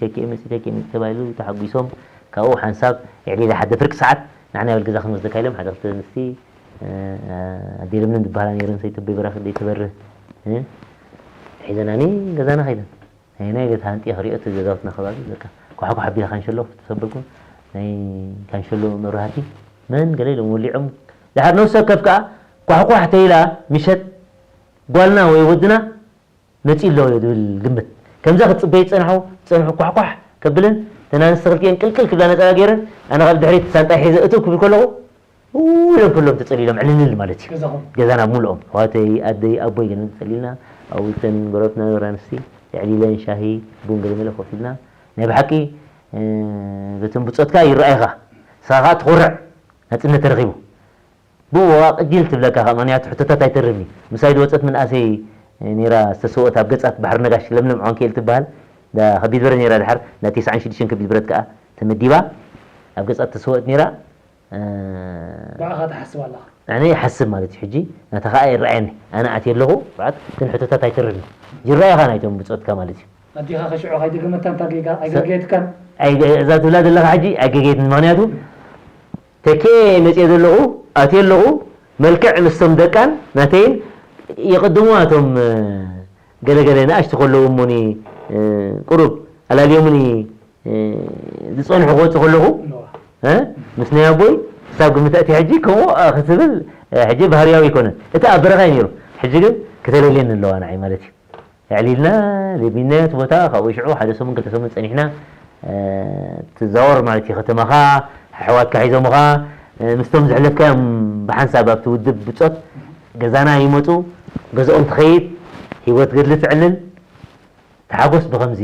"ተኪኤ መጺ፣ ተኪኤ መጺ" ተባሂሉ ተሓጒሶም፣ ካብኡ ሓንሳብ የዕሊለ ሓደ ፍርቂ ሰዓት ንዓና ይበል ገዛ ክንወስደካ ኢሎም፣ ሓደ ክልተ ኣንስቲ፣ እ፣ ኣዴ ለምለም ዝበሃላ ነይረን፣ ሰይቲ ኣቦይ በራኺ ዘይትበርህ፣ እ፣ ሒዘናኒ ገዛና ከይደን። ናይ፣ ናይ ገዛ ሃንጥየ ክሪኦ፣ እቲ ገዛውትና ከባቢ በቃ ኳሕኳሕ ኣቢለ ካንሸሎ ተሰበልኩ። ናይ ካንሸሎ መብራህቲ መን ገለ ኢሎም ወሊዖም። ድሓር ነፍሲ ወከፍ ከኣ ኳሕኳሕ ተይላ ምሸት ጓልና ወይ ወድና መጺኡ ኣሎ ዝብል ግምት። ከምዛ ክትጽበዩ ዝጸናሑ፣ ዝጸንሑ ኳሕኳሕ ከብልን፣ እተን ኣንስቲ ክልቲኤን ቅልቅል ክብላ ነጸላ ገይረን፣ ኣነ ካብ ድሕሪት ሳንጣይ ሒዘ እትው ክብል ከለኹ፣ ው ኢሎም ኩሎም ተጸሊሎም ዕልልል ማለት እዩ። ገዛኹም? ገዛና ብምልኦም፣ ኣሕዋተይ፣ ኣደይ፣ ኣቦይ ገለ ተጸሊልና፣ ኣብኡ እተን ጎረባብትና ዝነበራ ኣንስቲ የዕሊለን ሻሂ ቡን ገለ መለ ኮፍ ኢልና፣ ናይ ብሓቂ፣ እ፣ በቶም ብጾትካ ይረኣዩኻ። ንስኻ ከኣ ትኹርዕ፣ ናጽነት ተረኺቡ። ብኡ ቅጅል ትብለካ ከኣ፣ ምኽንያቱ ሕቶታት ኣይተርፍን እዩ። ምሳይ ዝወጸት መንእሰይ ነይራ ዝተሰወት ኣብ ገጻት ባሕሪ ነጋሽ፣ ለምለም ዓንኬል ትበሃል። እዛ ከቢድ ብረት ነይራ፣ ድሓር እንዳ ተስዓን ሽዱሽተን ከቢድ ብረት ከኣ ተመዲባ ኣብ ገጻት ተሰወት ነይራ። እ፣ ብኣኻ ትሓስብ ኣለኻ? ኣነ ይሓስብ ማለት እዩ። ሕጂ ናታ ከኣ ይረኣየኒ። ኣነ ኣትየ ኣለኹ፣ ብዓት ግን ሕቶታት ኣይተርፍን እዩ። ይረኣኻ ናይቶም ብጾትካ ማለት እዩ። ኣዴኻ ከሽዑ ከይትግምታ እንታ ጌጋ ኣይገጌትካን? ኣይገ-፣ እዛ ትብላ ዘለኻ ሕጂ ኣይገጌትን፣ ምኽንያቱ ተኬ መጽየ ዘለኹ፣ ኣትየ ኣለኹ፣ መልክዕ ምስቶም ደቃን ናተይን ይቕድሙዋ፣ እቶም፣ እ፣ ገለገለ ንኣሽቱ ከለዉ እሞኒ፣ እ፣ ቁሩብ ኣላልዮምኒ፣ እ፣ ዝጸንሑ ክወጹ ከለኹ፣ እዋ። እ፣ ምስ ናይ ኣቦይ ክሳብ ግምት ኣእትየ ሕጂ ከምኡ፣ እ፣ ክትብል፣ እ፣ ሕጂ ባህርያዊ ኣይኮነን። እቲ ኣብ በረኻ እዩ ነይሩ። ሕጂ ግን ክተለልየኒ ኣለዋ ንዓይ ማለት እዩ። ኣዕሊልና፣ ለሚንናዮ እቲ ቦታ፣ ካብኡ ሽዑ ሓደ ሰሙን ክልተ ሰሙን ጸኒሕና፣ እ፣ ትዛወር ማለት እዩ። ከተማኻ፣ ኣሕዋትካ ሒዞምኻ፣ እ፣ ምስቶም ዘሕለፍካዮም ብሓንሳብ ኣብቲ ውድብ ብጾት ገዛና ይመጹ፣ ገዛኦም ትኸይድ፣ ህይወት ገድሊ ትዕልል፣ ተሓጎስ ብኸምዚ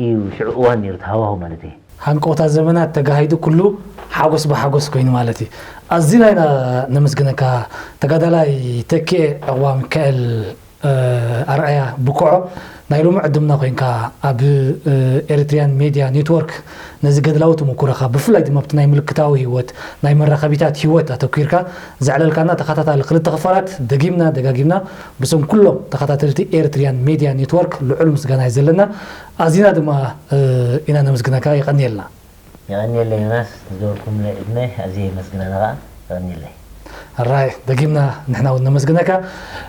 እዩ ሽዑ እዋን ነይሩ እቲ ሃዋሁ ማለት እዩ። ሃንቀውታ ዘመናት ተጋሂዱ ኩሉ ሓጎስ ብሓጎስ ኮይኑ ማለት እዩ። ኣዚና ኢና ነመስግነካ ተጋዳላይ ተኪኤ ዕቑባ ሚካኤል፣ እ፣ ኣርኣያ ብኮዖ ናይ ሎሚ ዕድምና ኮይንካ ኣብ፣ እ፣ ኤሪትሪያን ሜድያ ኔትወርክ ነዚ ገድላዊ ተመኩሮኻ ብፍላይ ድማ ኣብቲ ናይ ምልክታዊ ህይወት ናይ መራኸቢታት ህይወት ኣተኲርካ ዘዕለልካና ተኸታታሊ ክልተ ክፋላት ደጊምና ደጋጊምና ብስም ኩሎም ተኸታተልቲ ኤሪትሪያን ሜድያ ኔትወርክ ልዑል ምስጋና እዩ ዘለና። ኣዚና ድማ፣ እ፣ ኢና ነመስግነካ። የቐንየልና። የቐንየለይ ዮናስ፣ ንዝገበርኩምለይ ዕድመ ኣዝየ የመስግን ኣነ ኸኣ። የቐንየለይ። ራይ፣ ደጊምና ንሕና እውን ነመስግነካ።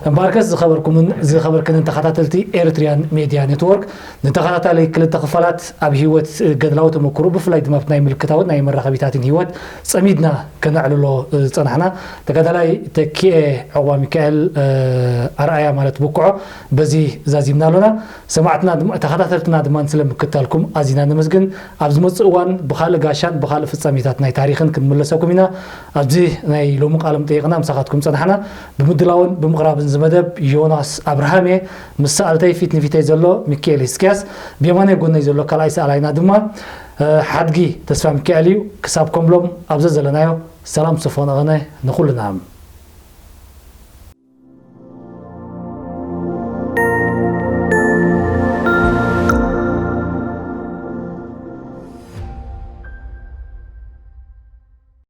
እምበኣርከስ ዝኸበርኩምን ዝኸበርክንን ተኸታተልቲ ኤርትሪያን ሜድያ ኔትወርክ፣ ንተኸታታሊ ክልተ ክፋላት ኣብ ህይወት ገድላዊ ተመክሮ፣ ብፍላይ ድማ ናይ ምልክታውን ናይ መራኸቢታትን ህይወት ጸሚድና ከነዕልሎ ዝጸናሕና፣ ተጋዳላይ ተኪኤ ዕቑባ ሚካኤል ኣርኣያ ማለት ብኩዖ በዚ ዛዚምና ኣሎና። ሰማዕትና ድማ ተኸታተልትና ድማ ስለምክታልኩም ኣዚና ነመስግን። ኣብ ዝመጽእ እዋን ብኻልእ ጋሻን ብኻልእ ፍጻሜታት ናይ ታሪኽን ክንምለሰኩም ኢና። ኣብዚ ናይ ሎሚ ቃለ መጠይቕና ምሳኻትኩም ጸናሕና። ብምድላውን ብምቕራብን ዝመደብ ዮናስ ኣብርሃም እየ። ምስ ሰኣልተይ ፊት ንፊተይ ዘሎ ሚካኤል እስቅያስ፣ ብየማናይ ጎነይ ዘሎ ካልኣይ ሰኣላይና ድማ ሓድጊ ተስፋ ሚካኤል እዩ። ክሳብ ከምሎም ኣብ ዘዘለናዮ ሰላም ሰፎን ኣቐነ ንኹልና።